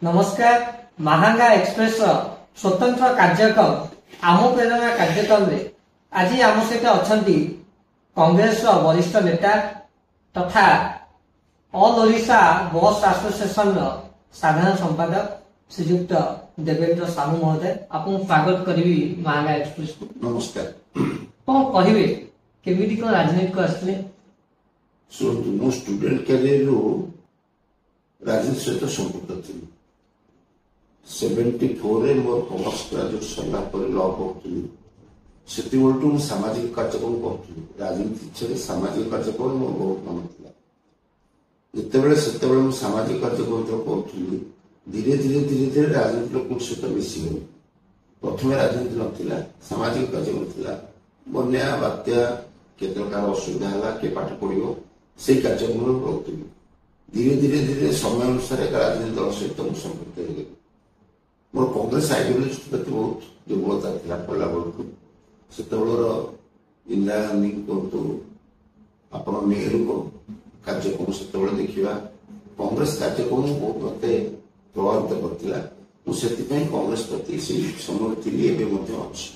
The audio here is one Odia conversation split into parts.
ନମସ୍କାର। ମାହାଙ୍ଗା ଏକ୍ସପ୍ରେସର ସ୍ୱତନ୍ତ୍ର କାର୍ଯ୍ୟକ୍ରମ ଆମ ପ୍ରେରଣା କାର୍ଯ୍ୟକ୍ରମରେ ଆଜି ଆମ ସହିତ ଅଛନ୍ତି କଂଗ୍ରେସର ବରିଷ୍ଠ ନେତା ତଥା ଅଲ୍ ଓଡ଼ିଶା ବସ୍ ଆସୋସିଏସନର ସାଧାରଣ ସମ୍ପାଦକ ଶ୍ରୀଯୁକ୍ତ ଦେବେନ୍ଦ୍ର ସାହୁ ମହୋଦୟ। ଆପଣଙ୍କୁ ସ୍ୱାଗତ କରିବି ମାହାଙ୍ଗା ଏକ୍ସପ୍ରେସକୁ। ନମସ୍କାର। କଣ କହିବେ, କେମିତି କଣ ରାଜନୀତିକୁ ଆସିଲେ? ଶୁଣନ୍ତୁ, ମୁଁ ଷ୍ଟୁଡେଣ୍ଟ କ୍ୟାରିୟରରୁ ରାଜନୀତି ସହିତ ସମ୍ପୃକ୍ତ ଥିଲି। 74ରେ ମୋର କମର୍ସ ଗ୍ରାଜୁଏଟ୍ ସରିଲା ପରେ ଲ ପଢୁଥିଲି। ସେତିକିବେଳଠୁ ମୁଁ ସାମାଜିକ କାର୍ଯ୍ୟକ୍ରମ କରୁଥିଲି। ରାଜନୀତି ଛାଡ଼ି ସାମାଜିକ କାର୍ଯ୍ୟକ୍ରମ ମୋର ବହୁତ ମନ ଥିଲା। ଯେତେବେଳେ ସେତେବେଳେ ମୁଁ ସାମାଜିକ କାର୍ଯ୍ୟକ୍ରମ ଯେତେବେଳେ କରୁଥିଲି, ଧୀରେ ଧୀରେ ଧୀରେ ଧୀରେ ରାଜନୀତି ଲୋକଙ୍କ ସହିତ ମିଶିଗଲି। ପ୍ରଥମେ ରାଜନୀତି ନଥିଲା, ସାମାଜିକ କାର୍ଯ୍ୟକ୍ରମ ଥିଲା। ବନ୍ୟା, ବାତ୍ୟା, କେତେବେଳେ କାହାର ଅସୁବିଧା ହେଲା, କିଏ ପାଠ ପଢିବ, ସେଇ କାର୍ଯ୍ୟକ୍ରମରେ ରହୁଥିଲି। ଧୀରେ ଧୀରେ ଧୀରେ ସମୟ ଅନୁସାରେ ଏକ ରାଜନୀତି ଦଳ ସହିତ ମୁଁ ସମ୍ପୃକ୍ତ ହେଇଗଲି। ମୋର କଂଗ୍ରେସ ଆଇଡିଓଲୋଜି ପ୍ରତି ବହୁତ ଦୁର୍ବଳତା ଥିଲା ପଢିଲା ବେଳକୁ। ସେତେବେଳର ଇନ୍ଦିରା ଗାନ୍ଧୀ କୁହନ୍ତୁ, ଆପଣ ନେହେରୁଙ୍କ କାର୍ଯ୍ୟକ୍ରମ ସେତେବେଳେ ଦେଖିବା, କଂଗ୍ରେସ କାର୍ଯ୍ୟକ୍ରମ ବହୁତ ମତେ ପ୍ରଭାବିତ କରିଥିଲା। ମୁଁ ସେଥିପାଇଁ କଂଗ୍ରେସ ପ୍ରତି ସେଇ ସମୟରେ ଥିଲି, ଏବେ ମଧ୍ୟ ଅଛି।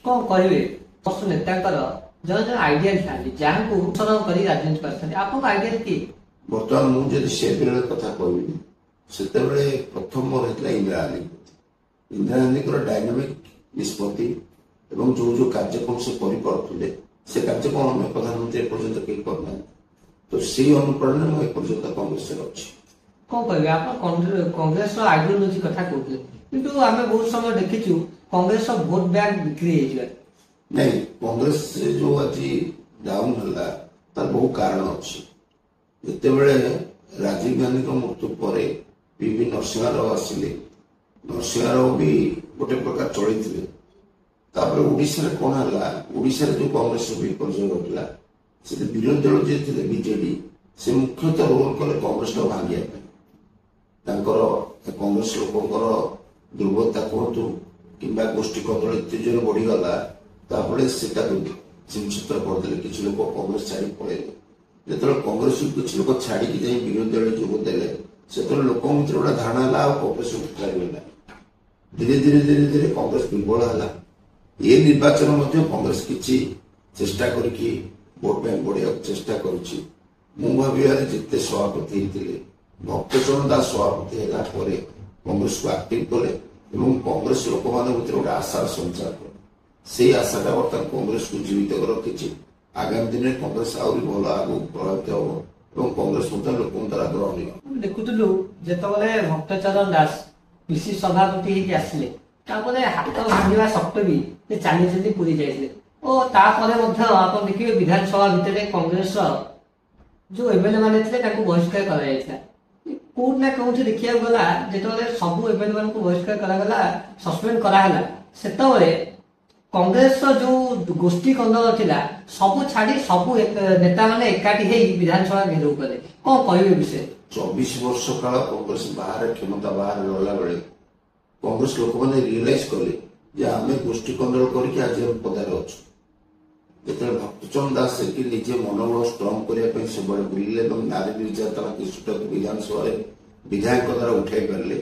କଣ କହିବେ, ସମସ୍ତ ନେତାଙ୍କର ଜଣେ ଜଣେ ଆଇଡିଆଲ ଥାନ୍ତି, ଯାହାଙ୍କୁ ଅନୁସରଣ କରି ରାଜନୀତି କରିଥାନ୍ତି। ଆପଣଙ୍କ ଆଇଡିଆଲ କିଏ? ବର୍ତ୍ତମାନ ମୁଁ ଯଦି ସେ ବେଳ କଥା କହିବି, ସେତେବେଳେ ପ୍ରଥମ ମୋର ହେଇଥିଲା ଇନ୍ଦିରା ଗାନ୍ଧୀ। ଇନ୍ଦିରା ଗାନ୍ଧୀଙ୍କର ଡାଇନାମିକ ନିଷ୍ପତ୍ତି ଏବଂ ଯୋଉ ଯୋଉ କାର୍ଯ୍ୟକ୍ରମ ସେ କରିପାରୁଥିଲେ, ସେ କାର୍ଯ୍ୟକ୍ରମ ଅନ୍ୟ ପ୍ରଧାନମନ୍ତ୍ରୀ ଏପର୍ଯ୍ୟନ୍ତ କେହି କରିନାହାନ୍ତି। ତ ସେଇ ଅନୁପ୍ରେରଣାରେ ମୁଁ ଏପର୍ଯ୍ୟନ୍ତ କଂଗ୍ରେସରେ ଅଛି। କଣ କହିବେ, ଆପଣ କଂଗ୍ରେସର ଆଇଡିଓଲୋଜି କଥା କହୁଥିଲେ, କିନ୍ତୁ ଆମେ ବହୁତ ସମୟ ଦେଖିଛୁ କଂଗ୍ରେସର ଭୋଟ ବ୍ୟାଙ୍କ ବିକ୍ରି ହେଇଯିବା। ନାଇଁ, କଂଗ୍ରେସ ଯୋଉ ଆଜି ଡାଉନ ହେଲା ତାର ବହୁ କାରଣ ଅଛି। ଯେତେବେଳେ ରାଜୀବ ଗାନ୍ଧୀଙ୍କ ମୃତ୍ୟୁ ପରେ ପି ଭି ନରସିଂହା ରାଓ ଆସିଲେ, ନରସିଂହା ରାଓ ବି ଗୋଟେ ପ୍ରକାର ଚଳିଥିଲେ। ତାପରେ ଓଡ଼ିଶାରେ କଣ ହେଲା, ଓଡ଼ିଶାରେ ଯୋଉ କଂଗ୍ରେସର ବିପର୍ଯ୍ୟୟ ଘଟିଲା, ସେଠି ବିରୋଧୀ ଦଳ ଯିଏ ଥିଲେ ବିଜେଡି, ସେ ମୁଖ୍ୟତଃ ରୋଲ କଲେ କଂଗ୍ରେସଟାକୁ ଭାଙ୍ଗିବା ପାଇଁ। ତାଙ୍କର କଂଗ୍ରେସ ଲୋକଙ୍କର ଦୁର୍ବଳତା କୁହନ୍ତୁ କିମ୍ବା ଗୋଷ୍ଠୀ କନ୍ଦଳ ଏତେ ଜୋରେ ବଢିଗଲା, ତାପରେ ସେ ତାକୁ ଛିନଛତ୍ର କରିଦେଲେ। କିଛି ଲୋକ କଂଗ୍ରେସ ଛାଡି ପଳେଇଲେ। ଯେତେବେଳେ କଂଗ୍ରେସରୁ କିଛି ଲୋକ ଛାଡିକି ଯାଇ ବିରୋଧୀ ଦଳରେ ଯୋଗ ଦେଲେ, ସେତେବେଳେ ଲୋକଙ୍କ ଭିତରେ ଗୋଟେ ଧାରଣା ହେଲା ଆଉ କଂଗ୍ରେସ ଉଠିପାରିବେ ନାହିଁ। ଧୀରେ ଧୀରେ ଧୀରେ ଧୀରେ କଂଗ୍ରେସ ଦୁର୍ବଳ ହେଲା। ଏ ନିର୍ବାଚନ ମଧ୍ୟ କଂଗ୍ରେସ କିଛି ଚେଷ୍ଟା କରିକି ଭୋଟ ବ୍ୟାଙ୍କ ବଢେଇବାକୁ ଚେଷ୍ଟା କରୁଛି। ମୁଁ ଭାବିବାରେ ଯେତେ ସଭାପତି ହେଇଥିଲେ, ଭକ୍ତଚରଣ ଦାସ ସଭାପତି ହେଲା ପରେ କଂଗ୍ରେସକୁ ଆକ୍ଟିଭ କଲେ ଏବଂ କଂଗ୍ରେସ ଲୋକମାନଙ୍କ ଭିତରେ ଗୋଟେ ଆଶାର ସଞ୍ଚାର କଲେ। ସେଇ ଆଶାଟା ବର୍ତ୍ତମାନ କଂଗ୍ରେସକୁ ଜୀବିତ କରି ରଖିଛି। ଆଗାମୀ ଦିନରେ କଂଗ୍ରେସ ଆହୁରି ଭଲ ଆଗକୁ ପ୍ରଭାବିତ ହବ ଏବଂ କଂଗ୍ରେସ ମଧ୍ୟ ଲୋକଙ୍କ ଦ୍ୱାରା ଗ୍ରହଣୀୟ। ଆମେ ଦେଖୁଥିଲୁ ଯେତେବେଳେ ଭକ୍ତଚରଣ ଦାସ ପିସି ସଭାପତି ହେଇକି ଆସିଲେ, ତାପରେ ହାତ ଭାଙ୍ଗିବା ସତ୍ତ୍ୱେ ବି ସେ ଚାଲି ଚାଲି ପୁରୀ ଯାଇଥିଲେ। ଓ ତାପରେ ମଧ୍ୟ ଆପଣ ଦେଖିବେ ବିଧାନସଭା ଭିତରେ କଂଗ୍ରେସର ଯୋଉ ଏମଏଲଏ ମାନେ ଥିଲେ ତାଙ୍କୁ ବହିଷ୍କାର କରାଯାଇଥିଲା। କୋଉଠି ନା କୋଉଠି ଦେଖିବାକୁ ଗଲା, ଯେତେବେଳେ ସବୁ ଏମଏଲଏ ମାନଙ୍କୁ ବହିଷ୍କାର କରାଗଲା, ସସ୍ପେଣ୍ଡ କରାହେଲା, ସେତେବେଳେ କଂଗ୍ରେସର ଯୋଉ ଗୋଷ୍ଠୀ କନ୍ଦଳ ଥିଲା ସବୁ ଛାଡି ସବୁ ନେତାମାନେ ଏକାଠି ହେଇ ବିଧାନସଭା ଘେରାଉ କଲେ। କଣ କହିବେ ବିଷୟରେ? 24 ବର୍ଷ କାଳ କଂଗ୍ରେସ ବାହାରେ, କ୍ଷମତା ବାହାରେ ରହିଲା ବେଳେ କଂଗ୍ରେସ ଲୋକମାନେ ରିଏଲାଇଜ କଲେ ଯେ ଆମେ ଗୋଷ୍ଠୀ କନ୍ଦଳ କରିକି ଆଜି ଆମେ ପଦାରେ ଅଛୁ। ଯେତେବେଳେ ଭକ୍ତଚରଣ ଦାସ ସେଠି ନିଜେ ମନୋବଳ ଷ୍ଟ୍ରଙ୍ଗ କରିବା ପାଇଁ ସବୁଆଡେ ବୁଲିଲେ ଏବଂ ନାରୀ ନିର୍ଯାତନା ଇସ୍ୟୁଟାକୁ ବିଧାନସଭାରେ ବିଧାୟକଙ୍କ ଦ୍ୱାରା ଉଠାଇ ପାରିଲେ,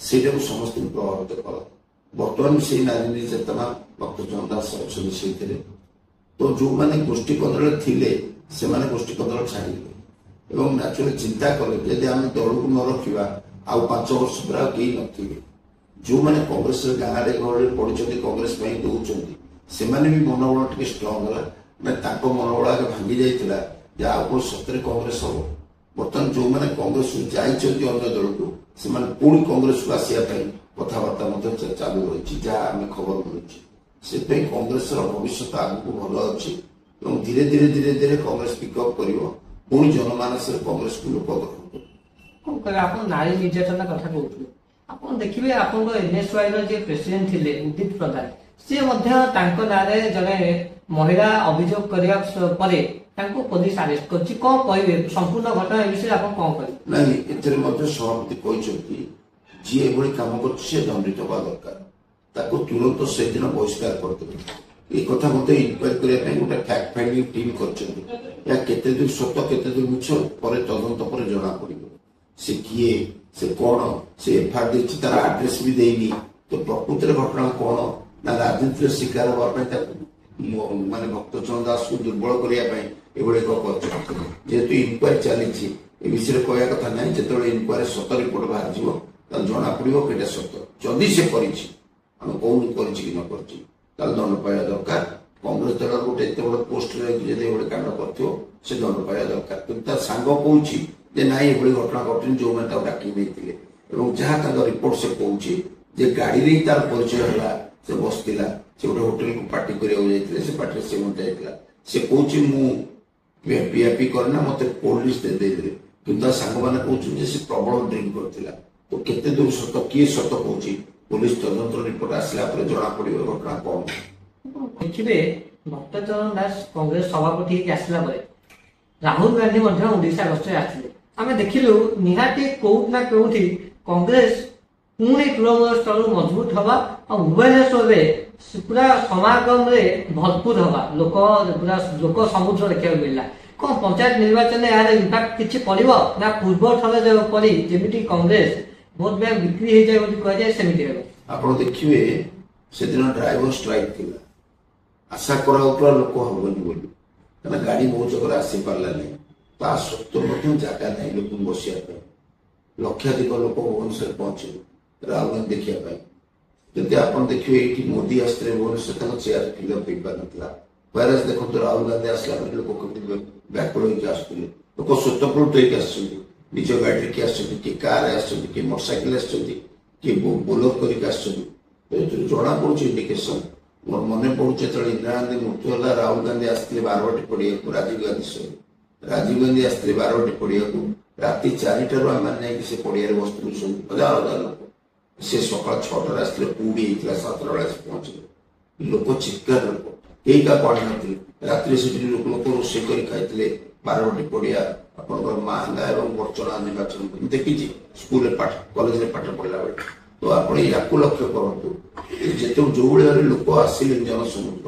ସେଇଟାକୁ ସମସ୍ତଙ୍କୁ ପ୍ରଭାବିତ କଲା। ବର୍ତ୍ତମାନ ସେଇ ନାରୀ ନିର୍ଯାତନା ଭକ୍ତଚରଣ ଦାସ ଅଛନ୍ତି ସେଇଥିରେ। ତ ଯୋଉମାନେ ଗୋଷ୍ଠୀ କନ୍ଦଳରେ ଥିଲେ ସେମାନେ ଗୋଷ୍ଠୀ କନ୍ଦଳ ଛାଡ଼ିଲେ ଏବଂ ନ୍ୟାଚୁରାଲି ଚିନ୍ତା କଲେ ଯଦି ଆମେ ଦଳକୁ ନ ରଖିବା ଆଉ 5 ବର୍ଷ ପରେ ଆଉ କେହି ନଥିବେ। ଯୋଉମାନେ କଂଗ୍ରେସର ଗାଁରେ ଗହଳିରେ ପଡିଛନ୍ତି, କଂଗ୍ରେସ ପାଇଁ ଦଉଛନ୍ତି, ସେମାନେ ବି ମନୋବଳ ଟିକେ ଷ୍ଟ୍ରଙ୍ଗ ହେଲା। ମାନେ ତାଙ୍କ ମନୋବଳ ଆଗେ ଭାଙ୍ଗି ଯାଇଥିଲା ଯେ ଆଉ କଣ ସତରେ କଂଗ୍ରେସ ହବ। ବର୍ତ୍ତମାନ ଯୋଉମାନେ କଂଗ୍ରେସରୁ ଯାଇଛନ୍ତି ଅନ୍ୟ ଦଳକୁ, ସେମାନେ ପୁଣି କଂଗ୍ରେସକୁ ଆସିବା ପାଇଁ କଥାବାର୍ତ୍ତା ମଧ୍ୟ ଚାଲୁ ରହିଛି, ଯାହା ଆମେ ଖବର ମିଳୁଛି। ସେଥିପାଇଁ କଂଗ୍ରେସର ଭବିଷ୍ୟତ ଆଗକୁ ଭଲ ଅଛି ଏବଂ ଧୀରେ ଧୀରେ ଧୀରେ ଧୀରେ କଂଗ୍ରେସ ପିକଅପ୍ କରିବ, ପୁଣି ଜନମାନସରେ କଂଗ୍ରେସକୁ ଲୋକ ଗ୍ରହଣ କରିବେ। କଣ କହିବେ, ଆପଣ ନାରୀ ନିର୍ଯାତନା କଥା କହୁଥିଲେ। ଆପଣ ଦେଖିବେ ଆପଣଙ୍କ ଏନଏସୱାଇ ର ଯିଏ ପ୍ରେସିଡେଣ୍ଟ ଥିଲେ ଉଦିତ ପ୍ରଧାନ, ସିଏ ମଧ୍ୟ ତାଙ୍କ ନାଁରେ ଜଣେ ମହିଳା ଅଭିଯୋଗ କରିବା ପରେ ତାଙ୍କୁ ପୋଲିସ ଆରେଷ୍ଟ କରିଛି। କଣ କହିବେ ସମ୍ପୂର୍ଣ୍ଣ ଘଟଣା ଏ ବିଷୟରେ, ଆପଣ କଣ କହିବେ? ନାଇଁ, ଏଥିରେ ମଧ୍ୟ ସଭାପତି କହିଛନ୍ତି ଯିଏ ଏଭଳି କାମ କରୁଛି ସେ ଦଣ୍ଡିତ ହେବା ଦରକାର, ତାକୁ ତୁରନ୍ତ ସେଦିନ ବହିଷ୍କାର କରିଦେବେ। ଏ କଥା ମଧ୍ୟ ଇନକ୍ୱାରି କରିବା ପାଇଁ ଗୋଟେ ଫ୍ୟାକ୍ଟ ଫାଇଣ୍ଡିଂ ଟିମ୍ କରିଛନ୍ତି। ଏହା କେତେ ଦୂର ସତ କେତେ ଦୂର ମିଛ ପରେ ତଦନ୍ତ ପରେ ଜଣା ପଡିବ। ସେ କିଏ, ସେ କଣ, ସେ ଏଫଆଇଆର ଦେଇଛି, ତାର ଆଡ୍ରେସ ବି ଦେଇନି। ତ ପ୍ରକୃତରେ ଘଟଣା କଣ ନା ରାଜନୀତିର ଶିକାର ହେବା ପାଇଁ ତାକୁ ମାନେ ଭକ୍ତଚରଣ ଦାସକୁ ଦୁର୍ବଳ କରିବା ପାଇଁ ଏଭଳି ଏକ କରିଛନ୍ତି। ଯେହେତୁ ଇନକ୍ୱାରି ଚାଲିଛି, ଏ ବିଷୟରେ କହିବା କଥା ନାହିଁ। ଯେତେବେଳେ ଇନକ୍ୱାରି ସତ ରିପୋର୍ଟ ବାହାରିଯିବ ତାହେଲେ ଜଣା ପଡିବ କେଇଟା ସତ। ଯଦି ସେ କରିଛି, ଆମେ କହୁନୁ କରିଛି କି ନ କରିଛି, ତାହେଲେ ଦଣ୍ଡ ପାଇବା ଦରକାର। କଂଗ୍ରେସ ଦଳର ଗୋଟେ ଏତେ ବଡ ପୋଷ୍ଟରେ ରହିକି ଯଦି ଏଭଳି କାଣ୍ଡ କରିଥିବ, ସେ ଦଣ୍ଡ ପାଇବା ଦରକାର। କିନ୍ତୁ ତା ସାଙ୍ଗ କହୁଛି ଯେ ନାଇଁ, ଏଭଳି ଘଟଣା ଘଟିନି, ଯୋଉମାନେ ତାକୁ ଡାକି ନେଇଥିଲେ, ଏବଂ ଯାହା ତାଙ୍କ ରିପୋର୍ଟ ସେ କହୁଛି ଯେ ଗାଡିରେ ହିଁ ତାର ପରିଚୟ ହେଲା, ସେ ବସିଥିଲା, ସେ ଗୋଟେ ହୋଟେଲକୁ ପାର୍ଟି କରିବାକୁ ଯାଇଥିଲେ, ସେ ପାର୍ଟିରେ ସେ ମଧ୍ୟ ଯାଇଥିଲା। ସେ କହୁଛି ମୁଁ ପିଆ ପିଇ କରେ ନା, ମତେ କୋଲ୍ଡ ଡ୍ରିଙ୍କସ ଦେଇଦେଲେ। କିନ୍ତୁ ତା ସାଙ୍ଗମାନେ କହୁଛନ୍ତି ଯେ ସେ ପ୍ରବଳ ଡ୍ରିଙ୍କ କରିଥିଲା। ତ କେତେ ଦୂର ସତ, କିଏ ସତ କହୁଛି, ପୋଲିସ ତଦନ୍ତ ରିପୋର୍ଟ ଆସିଲା ପରେ ଜଣା ପଡିବ ଘଟଣା କଣ। ଦେଖିବେ, ଭକ୍ତଚରଣ ଦାସ କଂଗ୍ରେସ ସଭାପତି ହେଇକି ଆସିଲା ପରେ ରାହୁଲ ଗାନ୍ଧୀ ମଧ୍ୟ ଓଡିଶା ଗସ୍ତରେ ଆସିଲେ। ଆମେ ଦେଖିଲୁ ନିହାତି କୋଉଠି ନା କୋଉଠି କଂଗ୍ରେସ ପୁଣି ତୃଣମୂଳ ସ୍ତରରୁ ମଜବୁତ ହବା ଆଉ ଭୁବନେଶ୍ୱରରେ ପୁରା ସମାଗମରେ ଭରପୁର ହବା, ଲୋକ ପୁରା ଲୋକ ସମୁଦ୍ର ଦେଖିବାକୁ ମିଳିଲା। କଣ ପଞ୍ଚାୟତ ନିର୍ବାଚନରେ ଏହାର ଇମ୍ପାକ୍ଟ କିଛି ପଡିବ ନା ପୂର୍ବ ଥର ପରି ଯେମିତି କଂଗ୍ରେସ ଭୋଟ ବ୍ୟାଙ୍କ ବିକ୍ରି ହେଇଯାଏ ବୋଲି କୁହାଯାଏ ସେମିତି ହେବ? ଆପଣ ଦେଖିବେ, ସେଦିନ ଡ୍ରାଇଭର ଷ୍ଟ୍ରାଇକ୍ ଥିଲା, ଆଶା କରାଯାଉଥିଲା ଲୋକ ହବନି ବୋଲି, କାରଣ ଗାଡି ବହୁ ଜାଗାରେ ଆସିପାରିଲାନି। ତା ସତ୍ତ୍ୱେ ମଧ୍ୟ ଜାଗା ନାହିଁ ଲୋକଙ୍କୁ ବସିବା ପାଇଁ। ଲକ୍ଷାଧିକ ଲୋକ ଭୁବନେଶ୍ୱରରେ ପହଞ୍ଚିଲେ ରାହୁଲ ଗାନ୍ଧୀ ଦେଖିବା ପାଇଁ। ଯଦି ଆପଣ ଦେଖିବେ, ଏଇଠି ମୋଦି ଆସିଥିଲେ ଭୁବନେଶ୍ୱର, ତାଙ୍କ ଚେୟାର ଫିଲ୍ଅପ୍ ହେଇପାରିନଥିଲା। ହ୍ୱେରାଜ ଦେଖନ୍ତୁ, ରାହୁଲ ଗାନ୍ଧୀ ଆସିଲା ପରେ ଲୋକ କେମିତି ବ୍ୟାକୁଳ ହେଇକି ଆସୁଥିଲେ। ଲୋକ ସ୍ୱତଃପ୍ରବୃତ୍ତ ହେଇକି ଆସିଛନ୍ତି, ନିଜ ଗାଡିରେ କିଏ ଆସିଛନ୍ତି, କିଏ କାରରେ ଆସିଛନ୍ତି, କିଏ ମୋଟରସାଇକେଲ ଆସିଛନ୍ତି, କିଏ ବୋଲର କରିକି ଆସିଛନ୍ତି। ତ ଏଥିରୁ ଜଣା ପଡୁଛି ଇଣ୍ଡିକେସନ। ମୋର ମନେ ପଡୁଛି, ଯେତେବେଳେ ଇନ୍ଦିରା ଗାନ୍ଧୀ ମୃତ୍ୟୁ ହେଲା, ରାହୁଲ ଗାନ୍ଧୀ ଆସିଥିଲେ ବାରବାଟୀ ପଡିଆକୁ ରାଜୀବ ଗାନ୍ଧୀ ସହିତ। ରାଜୀବ ଗାନ୍ଧୀ ଆସିଥିଲେ ବାରବାଟୀ ପଡିଆକୁ, ରାତି 4ଟାରୁ ଆମେ ଯାଇକି ସେ ପଡିଆରେ ବସିଥିଲୁ ସବୁ ହଜାର ହଜାର ଲୋକ। ସେ ସକାଳ 6ଟାରେ ଆସିଥିଲେ, କୁହୁଡି ହେଇଥିଲା, 7ଟା ବେଳେ ଆସି ପହଞ୍ଚିଲେ। ଲୋକ ଚିତ୍କାର, ଲୋକ କେହି କାହାକୁ ଆଣିନଥିଲେ। ରାତିରେ ସେଠି ଲୋକ ଲୋକ ରୋଷେଇ କରି ଖାଇଥିଲେ। ବାରବାଟୀ ପଡିଆ, ଆପଣଙ୍କର ମାହାଙ୍ଗା ଏବଂ ବର୍ଚଣା ନିର୍ବାଚନ ମୁଁ ଦେଖିଛି ସ୍କୁଲରେ ପାଠ, କଲେଜରେ ପାଠ ପଢିଲା ବେଳେ। ତ ଆପଣ ୟାକୁ ଲକ୍ଷ୍ୟ କରନ୍ତୁ, ଯେତେ ଯୋଉଭଳି ଭାବରେ ଲୋକ ଆସିଲେ ଜନସମୁଦ୍ର,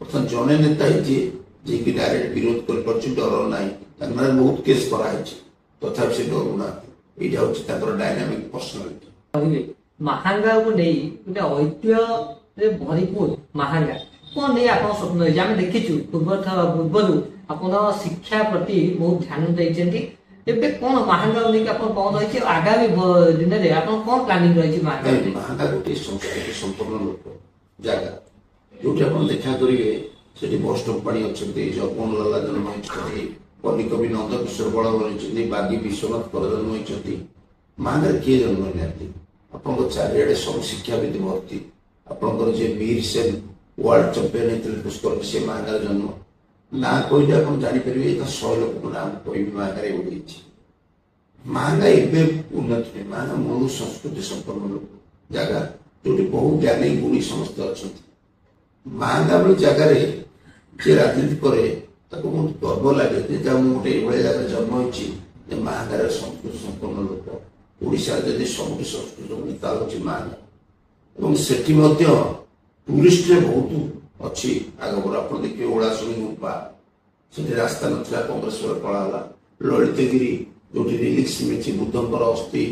ବର୍ତ୍ତମାନ ଜଣେ ନେତା ହିଁ ଯିଏ ଯିଏକି ଡାଇରେକ୍ଟ ବିରୋଧ କରିପାରୁଛି, ଡର ନାହିଁ। ତାଙ୍କ ନାଁରେ ବହୁତ କେସ୍ କରାହେଇଛି, ତଥାପି ସେ ଡରୁନାହାନ୍ତି। ଏଇଟା ହଉଛି ତାଙ୍କର ଡାଇନାମିକ ପର୍ସନାଲିଟି। କହିବେ, ମାହାଙ୍ଗାକୁ ନେଇ ଗୋଟେ ଐତିହ୍ୟରେ ଭରିପୁର ମାହାଙ୍ଗା, କଣ ନେଇ ଆପଣ ସ୍ୱପ୍ନ ରହିଛି? ଆମେ ଦେଖିଛୁ ପୂର୍ବରୁ ଆପଣ ଶିକ୍ଷା ପ୍ରତି ବହୁତ ଧ୍ୟାନ ଦେଇଛନ୍ତି। ଏବେ କଣ ମାହାଙ୍ଗାକୁ ନେଇକି ଆପଣ କଣ ରହିଛି, ଆଗାମୀ ଦିନରେ ଆପଣ କଣ ପ୍ଲାନିଂ ରହିଛି ମାହାଙ୍ଗା? ମାହାଙ୍ଗା ଗୋଟିଏ ସଂସ୍କୃତି ସମ୍ପନ୍ନ ଲୋକ ଜାଗା, ଯୋଉଠି ଆପଣ ଦେଖା କରିବେ ସେଠି ବୈଷ୍ଣବ ପାଣି ଅଛନ୍ତି, ଜଗମୋହନ ଲାଲା ଜନ୍ମ ହେଇଛନ୍ତି, କବି ନନ୍ଦ କିଶୋର ବଳ ରହିଛନ୍ତି, ବାଗୀ ବିଶ୍ୱନାଥ କର ଜନ୍ମ ହେଇଛନ୍ତି। ମାହାଙ୍ଗାରେ କିଏ ଜନ୍ମ ହେଇନାହାନ୍ତି? ଆପଣଙ୍କ ଚାରିଆଡେ ସବୁ ଶିକ୍ଷାବିତ ଭର୍ତ୍ତି। ଆପଣଙ୍କର ଯିଏ ମୀର ସେନ ୱାର୍ଲଡ ଚାମ୍ପିୟନ ହେଇଥିଲେ ପୁଷ୍କର, ସେ ମାହାଙ୍ଗାରେ ଜନ୍ମ। ନାଁ କହିଲେ ଆପଣ ଜାଣିପାରିବେ, ତା 100 ଲୋକଙ୍କ ନାଁ କହିବି ମାହାଙ୍ଗାରେ ଏଭଳି ହେଇଛି। ମାହାଙ୍ଗା ଏବେ ଉନ୍ନତି ନୁହେଁ, ମାହାଙ୍ଗା ମୂଳ ସଂସ୍କୃତି ସମ୍ପନ୍ନ ଲୋକ ଜାଗା, ଯୋଉଠି ବହୁ ଜ୍ଞାନୀ ଗୁଣୀ ସମସ୍ତେ ଅଛନ୍ତି। ମାହାଙ୍ଗା ଭଳି ଜାଗାରେ ଯିଏ ରାଜନୀତି କରେ ତାକୁ ବହୁତ ଗର୍ବ ଲାଗେ ଯେ ଯାହା ମୁଁ ଗୋଟେ ଏଇଭଳିଆ ଜାଗାରେ ଜନ୍ମ ହେଇଛି ଯେ ମାହାଙ୍ଗାରେ ସଂସ୍କୃତି ସମ୍ପନ୍ନ ଲୋକ। ଓଡ଼ିଶାରେ ଯଦି ସବୁଠୁ ସଂସ୍କୃତି ସମ୍ପନ୍ନ ତାହା ହଉଛି ମାହାଙ୍ଗା। ଏବଂ ସେଠି ମଧ୍ୟ ଟୁରିଷ୍ଟରେ ବହୁତ ଅଛି ଆଗକୁ। ଆପଣ ଦେଖିବେ ଓଳାଶୁଣୀ ଗୁମ୍ଫା, ସେଠି ରାସ୍ତା ନଥିଲା, କଂଗ୍ରେସ ବେଳେ କଳା ହେଲା। ଲଳିତଗିରି, ଯୋଉଠି ରିଲିକ୍ସ ମିଳିଛି, ବୁଦ୍ଧଙ୍କର ଅସ୍ଥି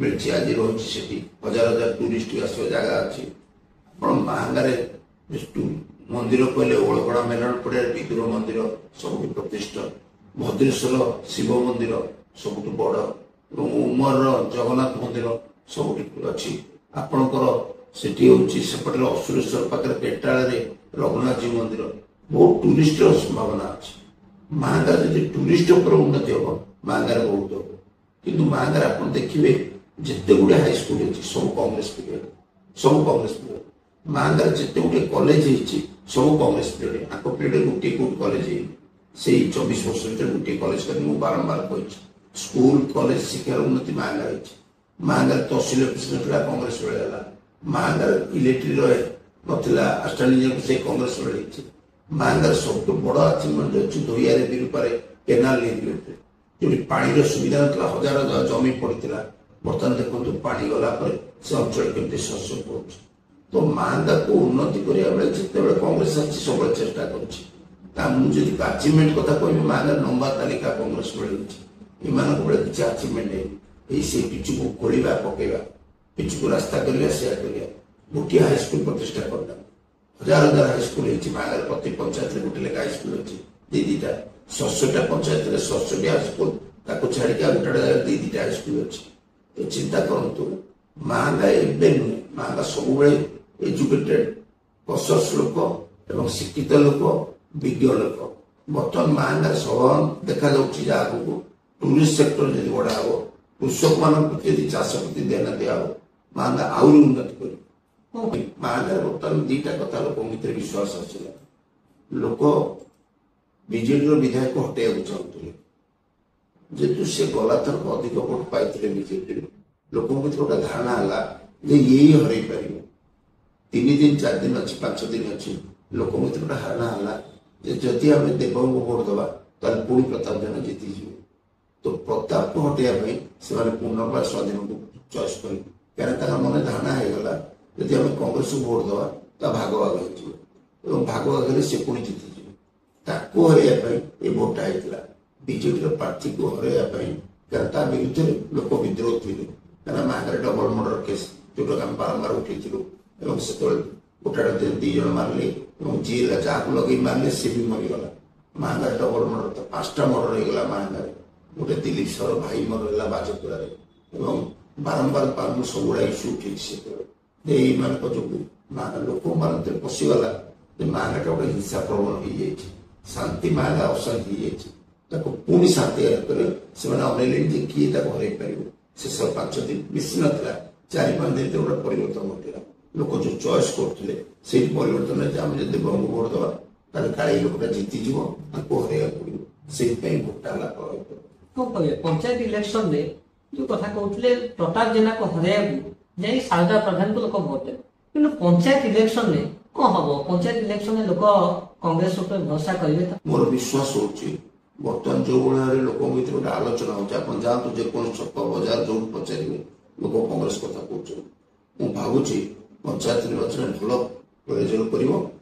ମିଳିଛି, ଆଜି ରହିଛି ସେଠି, ହଜାର ହଜାର ଟୁରିଷ୍ଟ ଆସିବା ଜାଗା ଅଛି। ଆପଣ ମାହାଙ୍ଗାରେ ମନ୍ଦିର କହିଲେ ଓଳଗଡ଼ା ମେଲଣ ପଡ଼ିଆରେ ବିଦୁର ମନ୍ଦିର ସବୁଠୁ ପ୍ରତିଷ୍ଠ, ଭଦ୍ରେଶ୍ୱର ଶିବ ମନ୍ଦିର ସବୁଠୁ ବଡ, ଏବଂ ଉମରର ଜଗନ୍ନାଥ ମନ୍ଦିର ସବୁଠି ଅଛି। ଆପଣଙ୍କର ସେଠି ହଉଛି ସେପଟରେ ଅସୁରେଶ୍ୱର ପାଖରେ ପେଟାଳରେ ରଘୁନାଥଜୀ ମନ୍ଦିର। ବହୁତ ଟୁରିଷ୍ଟର ସମ୍ଭାବନା ଅଛି ମାହାଙ୍ଗାରେ। ଯଦି ଟୁରିଷ୍ଟ ଉପରେ ଉନ୍ନତି ହବ, ମାହାଙ୍ଗାରେ ବହୁତ ହବ। କିନ୍ତୁ ମାହାଙ୍ଗାରେ ଆପଣ ଦେଖିବେ ଯେତେ ଗୁଡିଏ ହାଇସ୍କୁଲ ଅଛି ସବୁ କଂଗ୍ରେସ ପିରିୟଡ଼, ସବୁ କଂଗ୍ରେସ ପିରିୟଡ଼। ମାହାଙ୍ଗାରେ ଯେତେ ଗୁଡିଏ କଲେଜ ହେଇଛି ସବୁ କଂଗ୍ରେସ ପିରିୟଡ଼। ଆଙ୍କ ପିରିୟଡ଼ରେ ଗୋଟିଏ କୋଉଠି କଲେଜ ହେଇନି। ସେଇ 24 ବର୍ଷ ଭିତରେ ଗୋଟିଏ କଲେଜ କରି ମୁଁ ବାରମ୍ବାର କହିଛି, ସ୍କୁଲ କଲେଜ ଶିକ୍ଷାର ଉନ୍ନତି ମାହାଙ୍ଗାରେ ହେଇଛି। ମାହାଙ୍ଗାରେ ତହସିଲ ଅଫିସ ନଥିଲା, କଂଗ୍ରେସ ବେଳେ ହେଲା। ମାହାଙ୍ଗାରେ ଇଲେକ୍ଟ୍ରିକ ନଥିଲା, ଆସିଷ୍ଟାଣ୍ଟ ସେଇ କଂଗ୍ରେସ ବେଳେ ହେଇଛି। ମାହାଙ୍ଗାରେ ସବୁଠୁ ବଡ ଆଚିଭମେଣ୍ଟ ଅଛି ଧୋଇଆରେ ବିରୂପାରେ କେନାଲ ଇରିଗେଟରେ, ଯୋଉଠି ପାଣିର ସୁବିଧା ନଥିଲା, ହଜାର ହଜାର ଜମି ପଡିଥିଲା। ବର୍ତ୍ତମାନ ଦେଖନ୍ତୁ ପାଣି ଗଲା ପରେ ସେ ଅଞ୍ଚଳ କେମିତି ଶସ୍ୟ ପଡୁଛି। ତ ମାହାଙ୍ଗାକୁ ଉନ୍ନତି କରିବା ବେଳେ ଯେତେବେଳେ କଂଗ୍ରେସ ଆସିଛି ସବୁବେଳେ ଚେଷ୍ଟା କରୁଛି। ତା ମୁଁ ଯଦି ଆଚିଭମେଣ୍ଟ କଥା କହିବି, ମାହାଙ୍ଗାରେ ଲମ୍ବା ତାଲିକା କଂଗ୍ରେସ ବେଳେ ହେଇଛି, ଏମାନଙ୍କ ବେଳେ କିଛି ଆଚିଭମେଣ୍ଟ ହେଇନି। ଏଇ ସେ ପିଚୁକୁ ଖୋଳିବା, ପକେଇବା, ପିଚୁକୁ ରାସ୍ତା କରିବା, ସେୟା କରିବା। ଗୋଟିଏ ହାଇସ୍କୁଲ ପ୍ରତିଷ୍ଠା କରିଦେବା। ହଜାର ହଜାର ହାଇସ୍କୁଲ ହେଇଛି ମାହାଙ୍ଗାରେ, ପ୍ରତି ପଞ୍ଚାୟତରେ ଗୋଟେ ଲେଖା ହାଇସ୍କୁଲ ଅଛି, 2-2ଟା। 67ଟା ପଞ୍ଚାୟତରେ 67 ହାଇସ୍କୁଲ, ତାକୁ ଛାଡ଼ିକି ଆଉ ଗୋଟେ ଜାଗାରେ 2-2ଟା ହାଇସ୍କୁଲ ଅଛି। ତ ଚିନ୍ତା କରନ୍ତୁ, ମାହାଙ୍ଗା ଏବେ ନୁହେଁ, ମାହାଙ୍ଗା ସବୁବେଳେ ଏଜୁକେଟେଡ କସସ୍ ଲୋକ ଏବଂ ଶିକ୍ଷିତ ଲୋକ, ବିଜ୍ଞ ଲୋକ। ବର୍ତ୍ତମାନ ମାହାଙ୍ଗାରେ ସଭାନ ଦେଖାଯାଉଛି ଯେ ଆଗକୁ ଟୁରିଷ୍ଟ ସେକ୍ଟର ଯଦି ବଢା ହବ, କୃଷକମାନଙ୍କ ପ୍ରତି ଯଦି ଚାଷ ପ୍ରତି ଧ୍ୟାନ ଦିଆହବ, ମାହାଙ୍ଗା ଆହୁରି ଉନ୍ନତି କରିବ। ମାହାଙ୍ଗାରେ ବର୍ତ୍ତମାନ 2ଟା କଥା ଲୋକଙ୍କ ଭିତରେ ବିଶ୍ୱାସ ଆସିଲା। ଲୋକ ବିଜେଡିର ବିଧାୟକ ହଟେଇବାକୁ ଚାହୁଁଥିଲେ, ଯେହେତୁ ସେ ଗଲାଥରକ ଅଧିକ ଭୋଟ ପାଇଥିଲେ ବିଜେପିରୁ, ଲୋକଙ୍କ ଭିତରେ ଗୋଟେ ଧାରଣା ହେଲା ଯେ ଇଏ ହିଁ ହରେଇ ପାରିବ। 3 ଦିନ 4 ଦିନ ଅଛି, 5 ଦିନ ଅଛି, ଲୋକଙ୍କ ଭିତରେ ଗୋଟେ ଧାରଣା ହେଲା ଯେ ଯଦି ଆମେ ଦେବଙ୍କୁ ଭୋଟ ଦେବା ତାହେଲେ ପୁଣି ପ୍ରତାପ ଜେନା ଜିତିଯିବେ। ତ ପ୍ରତାପକୁ ହଟେଇବା ପାଇଁ ସେମାନେ ପୁନର୍ବାର ସ୍ୱାଧୀନକୁ ଚଏସ୍ କଲେ, କାରଣ ତାଙ୍କ ମନରେ ଧାରଣା ହେଇଗଲା ଯଦି ଆମେ କଂଗ୍ରେସକୁ ଭୋଟ ଦେବା ତା ଭାଗ ଭାଗ ହେଇଯିବ ଏବଂ ଭାଗ ଭାଗ ହେଲେ ସେ ପୁଣି ଜିତିଯିବ। ତାକୁ ହରାଇବା ପାଇଁ ଏ ଭୋଟଟା ହେଇଥିଲା, ବିଜେଡିର ପ୍ରାର୍ଥୀକୁ ହରାଇବା ପାଇଁ, କାରଣ ତା ବିରୁଦ୍ଧରେ ଲୋକ ବିଦ୍ରୋହ ଥିଲେ। କାରଣ ମାହାଙ୍ଗାରେ ଡବଲ ମର୍ଡର କେସ୍ ଯୋଉଟାକୁ ଆମେ ବାରମ୍ବାର ଉଠେଇଥିଲୁ, ଏବଂ ସେତେବେଳେ ଗୋଟାଟେ 2 ଜଣ ମାରିଲେ ଏବଂ ଯିଏ ଯାହାକୁ ଲଗେଇ ମାରିଲେ ସେ ବି ମରିଗଲା। ମାହାଙ୍ଗାରେ ଡବଲ ମର୍ଡର ତ 5ଟା ମର୍ଡର ହେଇଗଲା ମାହାଙ୍ଗାରେ। ଗୋଟେ ଦିଲ୍ଲୀପ ସର ଭାଇ ମରିଗଲା ବାଜପୁରାରେ, ଏବଂ ବାରମ୍ବାର ମୁଁ ସବୁଗୁଡ଼ା ଇସ୍ୟୁ ଉଠେଇଛି ସେତେବେଳେ ଯେ ଏଇମାନଙ୍କ ଯୋଗୁଁ ଲୋକମାନଙ୍କ ଭିତରେ ପଶିଗଲା ଯେ ମାହାଙ୍ଗାଟା ଗୋଟେ ହିଂସା ପ୍ରବଣ ହେଇଯାଇଛି, ଶାନ୍ତି ମାହାଙ୍ଗା ଅଶାନ୍ତି ହେଇଯାଇଛି। ତାକୁ ପୁଣି ଶାନ୍ତି କଲେ ସେମାନେ ଅନେଇଲେଣି ଯେ କିଏ ତାକୁ ହରେଇ ପାରିବ। ଶେଷ 5 ଦିନ ବେଶୀ ନଥିଲା, 4-5 ଦିନ ଗୋଟେ ପରିବର୍ତ୍ତନ ଘଟିଲା। ଲୋକ ଯୋଉ ଚଏସ୍ କରୁଥିଲେ ସେଇଠି ପରିବର୍ତ୍ତନ ହେଇଛି। ଆମେ ଯଦି ଦେବଙ୍କୁ ଭୋଟ ଦେବା ତାହେଲେ କାଳେ ଏଇ ଲୋକଟା ଜିତିଯିବ, ତାକୁ ହରେଇବାକୁ ପଡିବ। ସେଇଥିପାଇଁ ଭୋଟଟା ହେଲା ପ୍ରଭାବିତ। କଣ କହିବେ ପଞ୍ଚାୟତ ଇଲେକ୍ସନରେ ଯୋଉ କଥା କହୁଥିଲେ ପ୍ରତାପ ଜେନାକୁ ହରେଇବାକୁ ଯାଇ ଶାରଦା ପ୍ରଧାନକୁ ଲୋକ ଭୋଟ ଦେବେ, କିନ୍ତୁ ପଞ୍ଚାୟତ ଇଲେକ୍ସନରେ କଣ ହବ? ପଞ୍ଚାୟତ ଇଲେକ୍ସନରେ ଲୋକ କଂଗ୍ରେସ ଉପରେ ଭରସା କରିବେ ତ? ମୋର ବିଶ୍ୱାସ ହଉଛି ବର୍ତ୍ତମାନ ଯୋଉ ଭଳି ଭାବରେ ଲୋକଙ୍କ ଭିତରେ ଗୋଟେ ଆଲୋଚନା ହଉଛି, ଆପଣ ଯାଆନ୍ତୁ ଯେକୌଣସି ଛକ ବଜାର ଯୋଉଠି ପଚାରିବେ ଲୋକ କଂଗ୍ରେସ କଥା କହୁଛନ୍ତି। ମୁଁ ଭାବୁଛି ପଞ୍ଚାୟତ ନିର୍ବାଚନରେ ଭଲ ରେଜଲ୍ଟ କରିବ।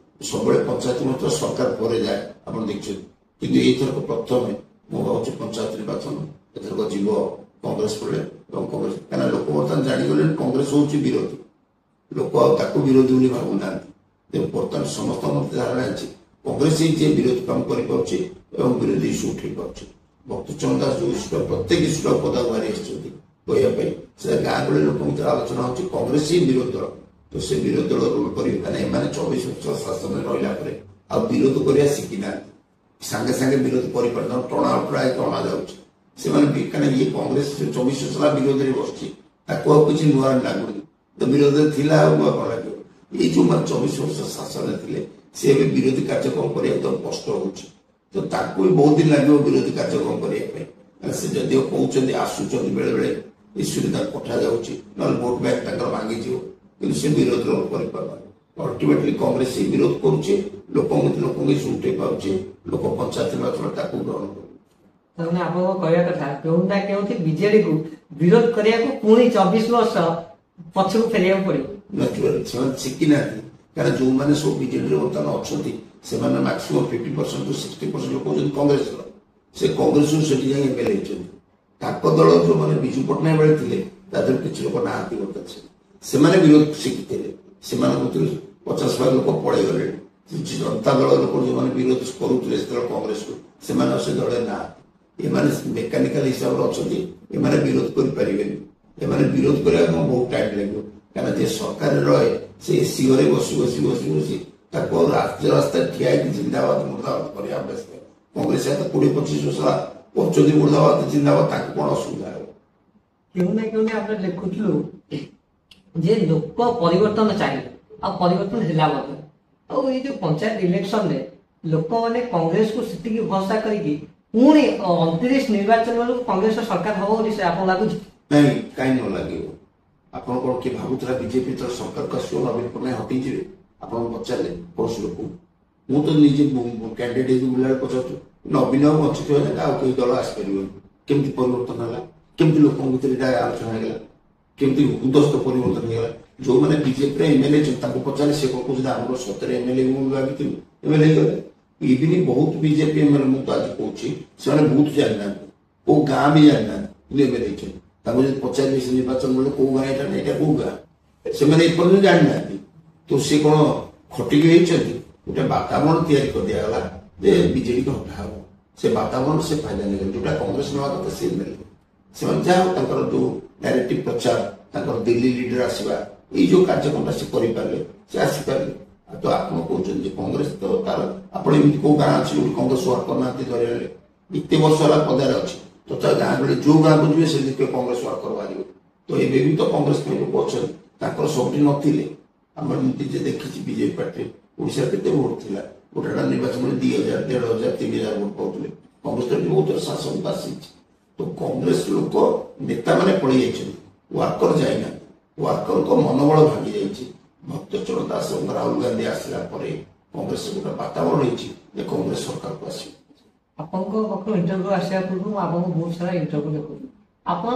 ସବୁବେଳେ ପଞ୍ଚାୟତ ନିର୍ବାଚନ ସରକାର ପରେ ଯାଏ, ଆପଣ ଦେଖିଛନ୍ତି, କିନ୍ତୁ ଏଇଥରକ ପ୍ରଥମେ ମୁଁ ଭାବୁଛି ପଞ୍ଚାୟତ ନିର୍ବାଚନ ଏଥରକ ଯିବ କଂଗ୍ରେସ ପରେ। ଏବଂ କଂଗ୍ରେସ କାହିଁକିନା ଲୋକ ବର୍ତ୍ତମାନ ଜାଣିଗଲେଣି କଂଗ୍ରେସ ହଉଛି ବିରୋଧୀ, ଲୋକ ଆଉ ତାକୁ ବିରୋଧୀ ବୋଲି ଭାବୁନାହାନ୍ତି। ତେଣୁ ବର୍ତ୍ତମାନ ସମସ୍ତଙ୍କ ମଧ୍ୟରେ ଧାରଣା ଅଛି କଂଗ୍ରେସ ହିଁ ଯିଏ ବିରୋଧ କାମ କରିପାରୁଛି ଏବଂ ବିରୋଧୀ ଇସ୍ୟୁ ଉଠେଇ ପାରୁଛି। ଭକ୍ତଚରଣ ଦାସ ଯୋଉ ଇସ୍ୟୁଟା ପ୍ରତ୍ୟେକ ଇସ୍ୟୁଟା ପଦାକୁ ବାହାରି ଆସିଛନ୍ତି କହିବା ପାଇଁ, ସେ ଗାଁ ଗହଳି ଲୋକଙ୍କ ଭିତରେ ଆଲୋଚନା ହଉଛି କଂଗ୍ରେସ ହିଁ ବିରୋଧୀ ଦଳ। ତ ସେ ବିରୋଧୀ ଦଳ ରୋଲ କରିବେ, କାହିଁକିନା ଏମାନେ 24 ବର୍ଷ ଶାସନରେ ରହିଲା ପରେ ଆଉ ବିରୋଧ କରିବା ଶିଖିନାହାନ୍ତି। ସାଙ୍ଗେ ସାଙ୍ଗେ ବିରୋଧ କରିପାରୁନାହାନ୍ତି, ଟଣା ଅଟରା ହେଇକି ଅଣାଯାଉଛି ସେମାନେ। କାହିଁକିନା ଇଏ କଂଗ୍ରେସ 24 ବର୍ଷ ହେଲା ବିରୋଧରେ ବସିଛି, ତାକୁ ଆଉ କିଛି ନୂଆ ଲାଗୁନି। ତ ବିରୋଧରେ ଥିଲା ଆଉ ନୂଆ କଣ ଲାଗିବ? ଏଇ ଯୋଉମାନେ 24 ବର୍ଷ ଶାସନରେ ଥିଲେ ସେ ଏବେ ବିରୋଧୀ କାର୍ଯ୍ୟକ୍ରମ କରିବାକୁ ତାକୁ କଷ୍ଟ ହଉଛି। ତ ତାକୁ ବି ବହୁତ ଦିନ ଲାଗିବ ବିରୋଧୀ କାର୍ଯ୍ୟକ୍ରମ କରିବା ପାଇଁ। କାରଣ ସେ ଯଦିଓ କହୁଛନ୍ତି ଆସୁଛନ୍ତି ବେଳେ ବେଳେ ଇସ୍ୟୁରେ ତାକୁ ପଠାଯାଉଛି, ନହେଲେ ଭୋଟ ବ୍ୟାଙ୍କ ତାଙ୍କର ଭାଙ୍ଗିଯିବ, କିନ୍ତୁ ସେ ବିରୋଧ ରୋଲ କରିପାରୁନାହାନ୍ତି। ଅଲ୍ଟିମେଟଲି କଂଗ୍ରେସ ହିଁ ବିରୋଧ କରୁଛି, ଲୋକଙ୍କ ଇସ୍ୟୁ ଉଠେଇ ପାରୁଛି, ଲୋକ ପଞ୍ଚାୟତ ନିର୍ବାଚନ ତାକୁ ଗ୍ରହଣ କରୁଛି। ତାମାନେ ଆପଣଙ୍କ କହିବା କଥା କେଉଁ ନା କେଉଁଠି ବିଜେଡିକୁ ବିରୋଧ କରିବାକୁ ପୁଣି 24 ବର୍ଷ ପଛକୁ ଫେରିବାକୁ ପଡିବ। ନ୍ୟାଚୁରାଲି ସେମାନେ ଶିଖିନାହାନ୍ତି, କାରଣ ଯୋଉମାନେ ସବୁ ବିଜେଡିରେ ବର୍ତ୍ତମାନ ଅଛନ୍ତି ସେମାନେ ମାକ୍ସିମମ୍ 50% ରୁ 60% ଲୋକ ହଉଛନ୍ତି କଂଗ୍ରେସର। ସେ କଂଗ୍ରେସରୁ ସେଠି ଯାଇ ଏମଏଲଏ ହେଇଛନ୍ତି। ତାଙ୍କ ଦଳ ଯୋଉମାନେ ବିଜୁ ପଟ୍ଟନାୟକ ବେଳେ ଥିଲେ ତା ଦେହରୁ କିଛି ଲୋକ ନାହାନ୍ତି ବର୍ତ୍ତମାନ, ସେମାନେ ବିରୋଧ ଶିଖିଥିଲେ, ସେମାନଙ୍କ ଭିତରୁ 50 ଭାଗ ଲୋକ ପଳେଇଗଲେଣି। ଜନତା ଦଳ ଲୋକ ଯୋଉମାନେ ବିରୋଧ କରୁଥିଲେ ସେତେବେଳେ କଂଗ୍ରେସକୁ, ସେମାନେ ଆଉ ସେ ଦଳରେ ନାହାନ୍ତି। ଏମାନେ ମେକାନିକାଲ ହିସାବରେ ଅଛନ୍ତି, ଏମାନେ ବିରୋଧ କରିପାରିବେନି। ଏମାନେ ବିରୋଧ କରିବାକୁ ବହୁତ ଟାଇମ୍ ଲାଗିବ, କାରଣ ଯିଏ ସରକାରରେ ରହେ ସେ ଏସି ଘରେ ବସି ବସି ବସି ବସି ତାକୁ ଆଉ ରାସ୍ତାରେ ଠିଆ ହେଇକି ଜିନ୍ଦାବାଦ ମୁର୍ଦାବାଦ କରିବା ଅଭ୍ୟାସ ନାହିଁ। କଂଗ୍ରେସ ତ 20-25 ବର୍ଷ ହେଲା କରୁଛନ୍ତି ମୁର୍ଦାବାଦ ଜିନ୍ଦାବାଦ, ତାକୁ କଣ ଅସୁବିଧା ହେବ? କେଉଁ ନା କେଉଁଠି ଆମେ ଦେଖୁଥିଲୁ ଯେ ଲୋକ ପରିବର୍ତ୍ତନ ଚାହିଁଲେ ଆଉ ପରିବର୍ତ୍ତନ ହେଲା ମଧ୍ୟ। ଆଉ ଏଇ ଯୋଉ ପଞ୍ଚାୟତ ଇଲେକ୍ସନରେ ଲୋକମାନେ କଂଗ୍ରେସକୁ ସେତିକି ଭରସା କରିକି ପୁଣି 29 ନିର୍ବାଚନ ବେଳକୁ କଂଗ୍ରେସର ସରକାର ହବ ବୋଲି ସେ ଆପଣଙ୍କୁ ଲାଗୁଛି? ନାଇଁ, କାହିଁ ନ ଲାଗିବ। ଆପଣ କଣ କିଏ ଭାବୁଥିଲା ବିଜେପି ଯେତେବେଳେ ସରକାରକୁ ଆସିବ ନବୀନ ପଟ୍ଟନାୟକ ହଟିଯିବେ? ଆପଣ ପଚାରିଲେ କୌଣସି ଲୋକକୁ, ମୁଁ ତ ନିଜେ କ୍ୟାଣ୍ଡିଡେଟ୍ ହେଇକି ବୁଲିଲା ବେଳେ ପଚାରୁଛୁ, ନବୀନ ବାବୁ ବଞ୍ଚିଥିବା ଯାକେ ଆଉ କେହି ଦଳ ଆସିପାରିବନି। କେମିତି ପରିବର୍ତ୍ତନ ହେଲା? କେମିତି ଲୋକଙ୍କ ଭିତରେ ଏଇଟା ଆଲୋଚନା ହେଇଗଲା? କେମିତି ହୁଦସ୍ତ ପରିବର୍ତ୍ତନ ହେଇଗଲା? ଯୋଉମାନେ ବିଜେପିରେ ଏମଏଲଏ ଅଛନ୍ତି ତାଙ୍କୁ ପଚାରିଲେ ସେ କଣ କହୁଛନ୍ତି ଆମର ସତରେ ଏମଏଲଏ ମୁଁ ଭାବିଥିଲୁ ଏମଏଲଏ ହେଇଗଲେ। ଇଭିନି ବହୁତ ବିଜେପି ଏମଏଲଏ, ମୁଁ ତ ଆଜି କହୁଛି, ସେମାନେ ବୁଥ ଜାଣିନାହାନ୍ତି, କୋଉ ଗାଁ ବି ଜାଣିନାହାନ୍ତି, କିନ୍ତୁ ଏମଏଲଏ ହେଇଛନ୍ତି। ତାଙ୍କୁ ଯଦି ପଚାରିବେ ସେ ନିର୍ବାଚନ ବେଳେ କୋଉ ଗାଁ ଏଇଟା ନା ଏଇଟା କୋଉ ଗାଁ, ସେମାନେ ଏପର୍ଯ୍ୟନ୍ତ ଜାଣିନାହାନ୍ତି। ତ ସେ କଣ ଖଟିକି ହେଇଛନ୍ତି? ଗୋଟେ ବାତାବରଣ ତିଆରି କରିଦିଆଗଲା ଯେ ବିଜେଡିକୁ ହଟା ହବ। ସେ ବାତାବରଣ ସେ ଫାଇଦା ନେଇଗଲେ, ଯୋଉଟା କଂଗ୍ରେସ ନେବା କଥା ସେ ନେଲେ। ସେମାନେ ଯାହା ହଉ ତାଙ୍କର ଯୋଉ ନ୍ୟାରେଟିଭ ପ୍ରଚାର, ତାଙ୍କର ଦିଲ୍ଲୀ ଲିଡର ଆସିବା, ଏଇ ଯୋଉ କାର୍ଯ୍ୟକ୍ରମଟା ସେ କରିପାରିଲେ, ସେ ଆସିପାରିଲେ। ଆଉ ତ ଆପଣ କହୁଛନ୍ତି ଯେ କଂଗ୍ରେସ ତ ତାର, ଆପଣ ଏମିତି କୋଉ ଗାଁ ଅଛି ଯୋଉଠି କଂଗ୍ରେସ ୱାର୍କର ନାହାନ୍ତି ଧରିଲେ? ଏତେ ବର୍ଷ ହେଲା ପଦାରେ ଅଛି, ତଥା ଗାଁ ଗହଳି ଯୋଉ ଗାଁକୁ ଯିବେ ସେ ଦେଖିବେ କଂଗ୍ରେସ ୱାର୍କର ବାହାରିବେ। ତ ଏବେ ବି ତ କଂଗ୍ରେସ ପାଇଁ ଲୋକ ଅଛନ୍ତି, ତାଙ୍କର ସବୁଠି ନଥିଲେ। ଆମର ନିଜେ ଦେଖିଛି ବିଜେପି ପାର୍ଟି ଓଡ଼ିଶାରେ କେତେ ଭୋଟ ଥିଲା, ଗୋଟେ ଗୋଟେ ନିର୍ବାଚନରେ 2000, 1500, 3000 ଭୋଟ ପାଉଥିଲେ। କଂଗ୍ରେସ ତ ବହୁତ ଥର ଶାସନକୁ ଆସିଛି। ତ କଂଗ୍ରେସ ଲୋକ ନେତାମାନେ ପଳେଇ ଯାଇଛନ୍ତି, ୱାର୍କର ଯାଇନାହାନ୍ତି। ୱାର୍କରଙ୍କ ମନୋବଳ ଭାଙ୍ଗି ଯାଇଛି। ଭକ୍ତଚରଣ ଦାସ ଏବଂ ରାହୁଲ ଗାନ୍ଧୀ ଆସିଲା ପରେ କଂଗ୍ରେସ ଗୋଟେ ବାତାବରଣ ହେଇଛି ଯେ କଂଗ୍ରେସ ସରକାରକୁ ଆସିବ। ଆପଣଙ୍କ ପାଖରୁ ଇଣ୍ଟରଭ୍ୟୁ ଆସିବା ପୂର୍ବରୁ ମୁଁ ଆପଣଙ୍କୁ ବହୁତ ସାରା ଇଣ୍ଟରଭ୍ୟୁ ଦେଖୁଥିଲି। ଆପଣ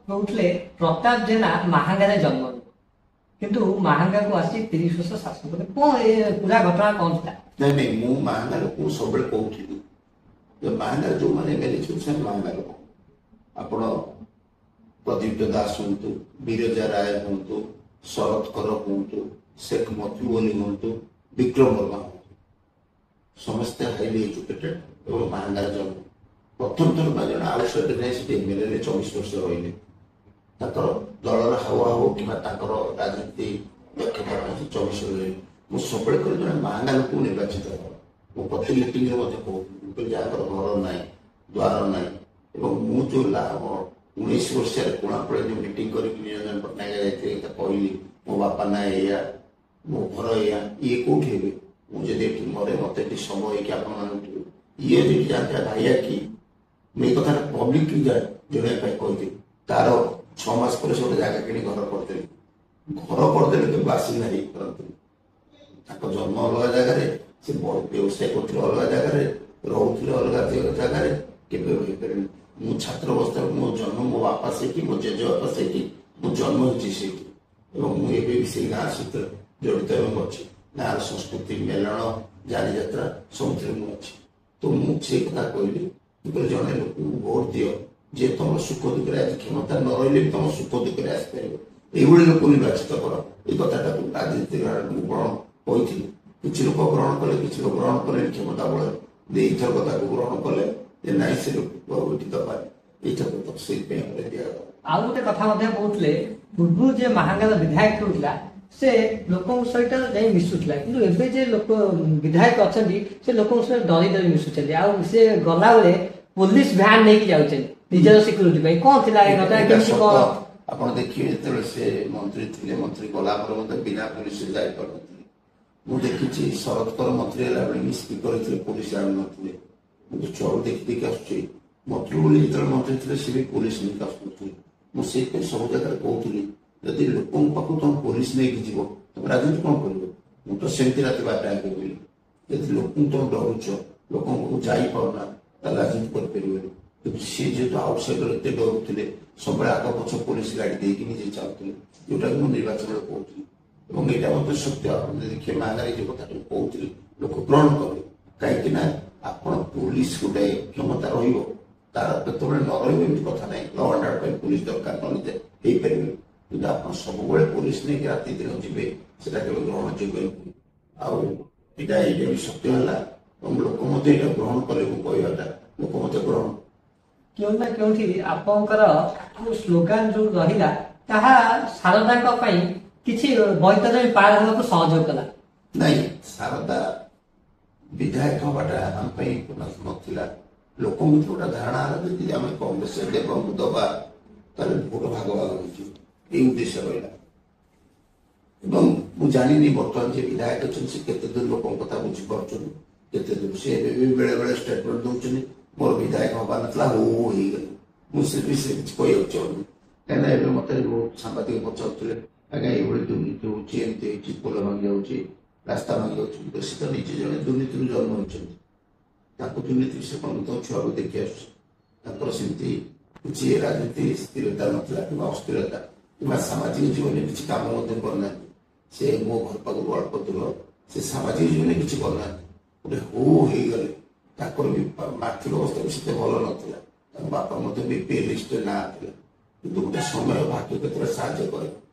କହୁଥିଲେ ପ୍ରତାପ ଜେନା ମାହାଙ୍ଗାରେ ଜନ୍ମ, କିନ୍ତୁ ମାହାଙ୍ଗାକୁ ଆସି 30 ବର୍ଷ ଶାସନ କଲେ। କଣ ଏ ପୁରା ଘଟଣା କଣ ଥିଲା? ନାଇଁ ନାଇଁ, ମୁଁ ମାହାଙ୍ଗା ଲୋକଙ୍କୁ ସବୁବେଳେ କହୁଥିଲି ଯେ ମାହାଙ୍ଗାରେ ଯୋଉମାନେ ଏମଏଲଏ ଅଛନ୍ତି ସେମାନେ ମାହାଙ୍ଗା ଲୋକ। ଆପଣ ପ୍ରଦୀପ୍ତ ଦାସ ହୁଅନ୍ତୁ, ବିରଜା ରାୟ ହୁଅନ୍ତୁ, ଶରତ କର ହୁଅନ୍ତୁ, ଶେଖ ମତିଉ ଅଲି ହୁଅନ୍ତୁ, ବିକ୍ରମ ବର୍ମା ହୁଅନ୍ତୁ, ସମସ୍ତେ ହାଇଲି ଏଜୁକେଟେଡ୍ ଏବଂ ମାହାଙ୍ଗାରେ ଜନ୍ମ। ପ୍ରଥମ ଥର ପାଇଁ ଜଣେ ଆଉଟସାଇଡର ଯାଇ ସେଠି ଏମଏଲଏ 24 ବର୍ଷ ରହିଲେ। ତାଙ୍କର ଦଳର ହାୱା ହଉ କିମ୍ବା ତାଙ୍କର ରାଜନୀତି ଦକ୍ଷତା ପାଇଁ ସେ 24 ରହିଲେ। ମୁଁ ସବୁବେଳେ କରେ ଜଣେ ମାହାଙ୍ଗା ଲୋକକୁ ନିର୍ବାଚିତ ହେବ। ମୁଁ ପ୍ରତି ମିଟିଂରେ ମଧ୍ୟ କହୁଥିଲି, ମୁଁ କହିଲି ଯାହାଙ୍କର ଘର ନାହିଁ, ଦ୍ୱାର ନାହିଁ। ଏବଂ ମୁଁ ଯୋଉ 19 ବର୍ଷରେ କୋଣାର୍କରେ ଯୋଉ ମିଟିଂ କରିକି ନିରଞ୍ଜନ ପଟ୍ଟନାୟକ ଯାଇଥିଲେ, କହିଲି ମୋ ବାପା ନା ଏଇଆ, ମୋ ଘର ଏଇଆ, ଇଏ କୋଉଠି ହେବେ? ମୁଁ ଯଦି ଏଠି ମରେ ମତେ ଏଠି ଶବ ହେଇକି ଆପଣମାନେ ଉଠିବେ। ଇଏ ଯଦି ଜାଣିଥିଲା ଭାଇଆ କି, ମୁଁ ଏଇ କଥାଟା ପବ୍ଲିକ ଜଣାଇବା ପାଇଁ କହିଥିଲି। ତାର 6 ମାସ ପରେ ସେ ଗୋଟେ ଜାଗା କିଣି ଘର କରିଦେଲେ। ଘର କରିଦେଲେ କିନ୍ତୁ ବାସିନ୍ଦା ହେଇପାରନ୍ତିନି। ତାଙ୍କ ଜନ୍ମ ଅଲଗା ଜାଗାରେ, ସେ ବ୍ୟବସାୟ କରୁଥିଲେ ଅଲଗା ଜାଗାରେ, ରହୁଥିଲେ ଅଲଗା ଜାଗାରେ, କେବେ ହେଇପାରିବେନି। ମୁଁ ଛାତ୍ର ଅବସ୍ଥାରେ ମୋ ଜନ୍ମ, ମୋ ବାପା ସେଇଠି, ମୋ ଜେଜେବାପା ସେଇଠି, ମୁଁ ଜନ୍ମ ହେଇଛି ସେଇଠି, ଏବଂ ମୁଁ ଏବେ ବି ସେଇ ଗାଁ ସହିତ ଜଡ଼ିତ ଏବଂ ଅଛି। ଗାଁର ସଂସ୍କୃତି, ମେଲଣ, ଯାନିଯାତ୍ରା ସବୁଥିରେ ମୁଁ ଅଛି। ତ ମୁଁ ସେଇ କଥା କହିଲି, ମୁଁ କହିଲି ଜଣେ ଲୋକକୁ ଭୋଟ ଦିଅ ଯେ ତମର ସୁଖ ଦୁଃଖରେ ଆଜି କ୍ଷମତା ନ ରହିଲେ ବି ତମ ସୁଖ ଦୁଃଖରେ ଆସିପାରିବ, ଏଇଭଳି ଲୋକ ନିର୍ବାଚିତ କର। ଏଇ କଥାଟାକୁ ରାଜନୀତି ମୁଁ ଗ୍ରହଣ କହିଥିଲି। କିଛି ଲୋକ ଗ୍ରହଣ କଲେ, କିଛି ଲୋକ ଗ୍ରହଣ କଲେ କ୍ଷମତା ବଳରେ। ଏଇଥରକ ତାକୁ ଗ୍ରହଣ କଲେ ଯେ ନାଇଁ ସେ ଲୋକ ଏଠି ଦବାନି, ଏଇଥରକ ତ ସେଇଥିପାଇଁ ଆମର ଦିଆଗଲା। ଆଉ ଗୋଟେ କଥା ମଧ୍ୟ କହୁଥିଲେ, ପୂର୍ବରୁ ଯେ ମାହାଙ୍ଗାର ବିଧାୟକ ହେଉଥିଲା ସେ ଲୋକଙ୍କ ସହିତ ଯାଇ ମିଶୁଥିଲା, କିନ୍ତୁ ଏବେ ଯେ ଲୋକ ବିଧାୟକ ଅଛନ୍ତି ସେ ଲୋକଙ୍କ ସହିତ ଡରି ଡରି ମିଶୁଛନ୍ତି। ଆଉ ସେ ଗଲାବେଳେ ପୋଲିସ ଭ୍ୟାନ ନେଇକି ଯାଉଛନ୍ତି ନିଜର ସିକ୍ୟୁରିଟି ପାଇଁ। କଣ ଥିଲା ଏ ଘଟଣା? କେମିତି କଣ? ଆପଣ ଦେଖିବେ ଯେତେବେଳେ ସେ ମନ୍ତ୍ରୀ ଥିଲେ, ମନ୍ତ୍ରୀ ଗଲା ପରେ ମଧ୍ୟ ବିନା ପୋଲିସରେ ଯାଇପାରୁନଥିଲେ। ମୁଁ ଦେଖିଛି ଶରତ କର ମନ୍ତ୍ରୀ ହେଲା ବେଳେ ବି ସ୍ପିକର ଥିଲେ, ପୋଲିସ ଆଣୁନଥିଲେ। ମୁଁ ତ ଛୁଆକୁ ଦେଖି ଦେଖି ଆସୁଛି। ମନ୍ତ୍ରୀ ବୋଲି ଯେତେବେଳେ ମନ୍ତ୍ରୀ ଥିଲେ ସେ ବି ପୋଲିସ ନେଇକି ଆସୁନଥିଲେ। ମୁଁ ସେଇଥିପାଇଁ ସବୁ ଜାଗାରେ କହୁଥିଲି, ଯଦି ଲୋକଙ୍କ ପାଖକୁ ତମେ ପୋଲିସ ନେଇକି ଯିବ ତମେ ରାଜନୀତି କଣ କରିବ? ମୁଁ ତ ସେମିତି ରାତି 12ଟା ଯାଏଁ ବୁଲିଲି। ଯଦି ଲୋକଙ୍କୁ ତମେ ଡରୁଛ, ଲୋକଙ୍କ ପାଖକୁ ଯାଇପାରୁନା, ତାହେଲେ ରାଜନୀତି କରିପାରିବନି। କିନ୍ତୁ ସିଏ ଯେହେତୁ ଆଉଟସାଇଡର ଏତେ ଡରୁଥିଲେ, ସବୁବେଳେ ଆଗ ପଛ ପୋଲିସ ଗାଡି ଦେଇକି ନିଜେ ଚାଲୁଥିଲେ, ଯୋଉଟାକି ମୁଁ ନିର୍ବାଚନରେ କହୁଥିଲି। ଏବଂ ଏଇଟା ମଧ୍ୟ ସତ୍ୟ। ଆପଣ ଯଦି ଦେଖିବେ ମାହାଙ୍ଗାରେ ଯୋଉ କଥାଟା କହୁଥିଲି ଲୋକ ଗ୍ରହଣ କଲେ। କାହିଁକି ନା ଆପଣ ପୋଲିସ ଗୋଟେ କ୍ଷମତା ରହିବ, ତାର କେତେବେଳେ ନ ରହିବ ଏମିତି କଥା ନାହିଁ। ଲ ଆଣ୍ଡ ଅର୍ଡର ପାଇଁ ପୋଲିସ ଦରକାର, ନହେଲେ ହେଇପାରିବନି। କିନ୍ତୁ ଆପଣ ସବୁବେଳେ ପୋଲିସ ନେଇକି ରାତି ଦିନ ଯିବେ, ସେଟା କେବେ ଗ୍ରହଣ ଯୋଗ୍ୟ ନୁହେଁ। ଆଉ ଏଇଟା ବି ସତ୍ୟ ହେଲା ଏବଂ ଲୋକ ମଧ୍ୟ ଏଇଟା ଗ୍ରହଣ କଲେ। ମୁଁ କହିବାଟା ଲୋକ ମଧ୍ୟ ଗ୍ରହଣ କେଉଁ ନା କେଉଁଠି ଆପଣଙ୍କର ଯୋଉ ସ୍ଲୋଗାନ ଯୋଉ ରହିଲା ତାହା ଶାରଦାଙ୍କ ପାଇଁ କିଛି ବୈତରଣୀ ପାର ହେବାକୁ ସହଯୋଗ କଲା। ନାଇଁ, ଶାରଦା ବିଧାୟକ ହବାଟା ଆମ ପାଇଁ ନଥିଲା। ଲୋକଙ୍କ ଭିତରେ ଗୋଟେ ଧାରଣା ହେଲା ଯଦି ଆମେ କଂଗ୍ରେସ ଦେବଙ୍କୁ ଦବା ତାହେଲେ ଭୋଟ ଭାଗ ଭାଗ ହେଇଯିବ, ଏଇ ଉଦ୍ଦେଶ୍ୟ ରହିଲା। ଏବଂ ମୁଁ ଜାଣିନି ବର୍ତ୍ତମାନ ଯେ ବିଧାୟକ ଅଛନ୍ତି ସେ କେତେ ଦୂର ଲୋକଙ୍କ କଥା ବୁଝିପାରୁଛନ୍ତି, କେତେ ଦୂର ସେ ଏବେ ବି ବେଳେ ବେଳେ ଷ୍ଟେଟମେଣ୍ଟ ଦଉଛନ୍ତି ମୋର ବିଧାୟକ ହବାର ନଥିଲା, ହଉ ହଉ ହେଇଗଲା। ମୁଁ ସେ ବିଷୟରେ କିଛି କହିବାକୁ ଚାହୁଁନି, କାହିଁକିନା ଏବେ ମତେ ବହୁତ ସାମ୍ବାଦିକ ପଚାରୁଥିଲେ, ଆଜ୍ଞା ଏଇଭଳି ଦୁର୍ନୀତି ହଉଛି, ଏମିତି ହେଇଛି, ପୋଲ ଭାଙ୍ଗି ଯାଉଛି, ରାସ୍ତା ଭାଙ୍ଗି ଯାଉଛି। ସେ ତ ନିଜେ ଜଣେ ଦୁର୍ନୀତିରୁ ଜନ୍ମ ହୋଇଛନ୍ତି, ତାଙ୍କୁ ଦୁର୍ନୀତି ବିଷୟରେ କଣ? ମୁଁ ତ ଛୁଆକୁ ଦେଖି ଆସୁଛି। ତାଙ୍କର ସେମିତି କିଛି ରାଜନୀତି ସ୍ଥିରତା ନଥିଲା କିମ୍ବା ଅସ୍ଥିରତା କିମ୍ବା ସାମାଜିକ ଜୀବନରେ କିଛି କାମ ମଧ୍ୟ କରିନାହାନ୍ତି। ସେ ମୋ ଘର ପାଖରୁ ଅଳ୍ପ ଦୂର, ସେ ସାମାଜିକ ଜୀବନରେ କିଛି କରିନାହାନ୍ତି। ଗୋଟେ ହୁ ହେଇଗଲେ। ତାଙ୍କର ବି ଆର୍ଥିକ ଅବସ୍ଥା ବି ସେତେ ଭଲ ନଥିଲା। ତାଙ୍କ ବାପା ମଧ୍ୟ ବିପିଏଲ ଲିଷ୍ଟରେ ନାଁ ଥିଲା। କିନ୍ତୁ ଗୋଟେ ସମୟ ଭାଗ୍ୟ କେତେବେଳେ ସାହାଯ୍ୟ କରେ,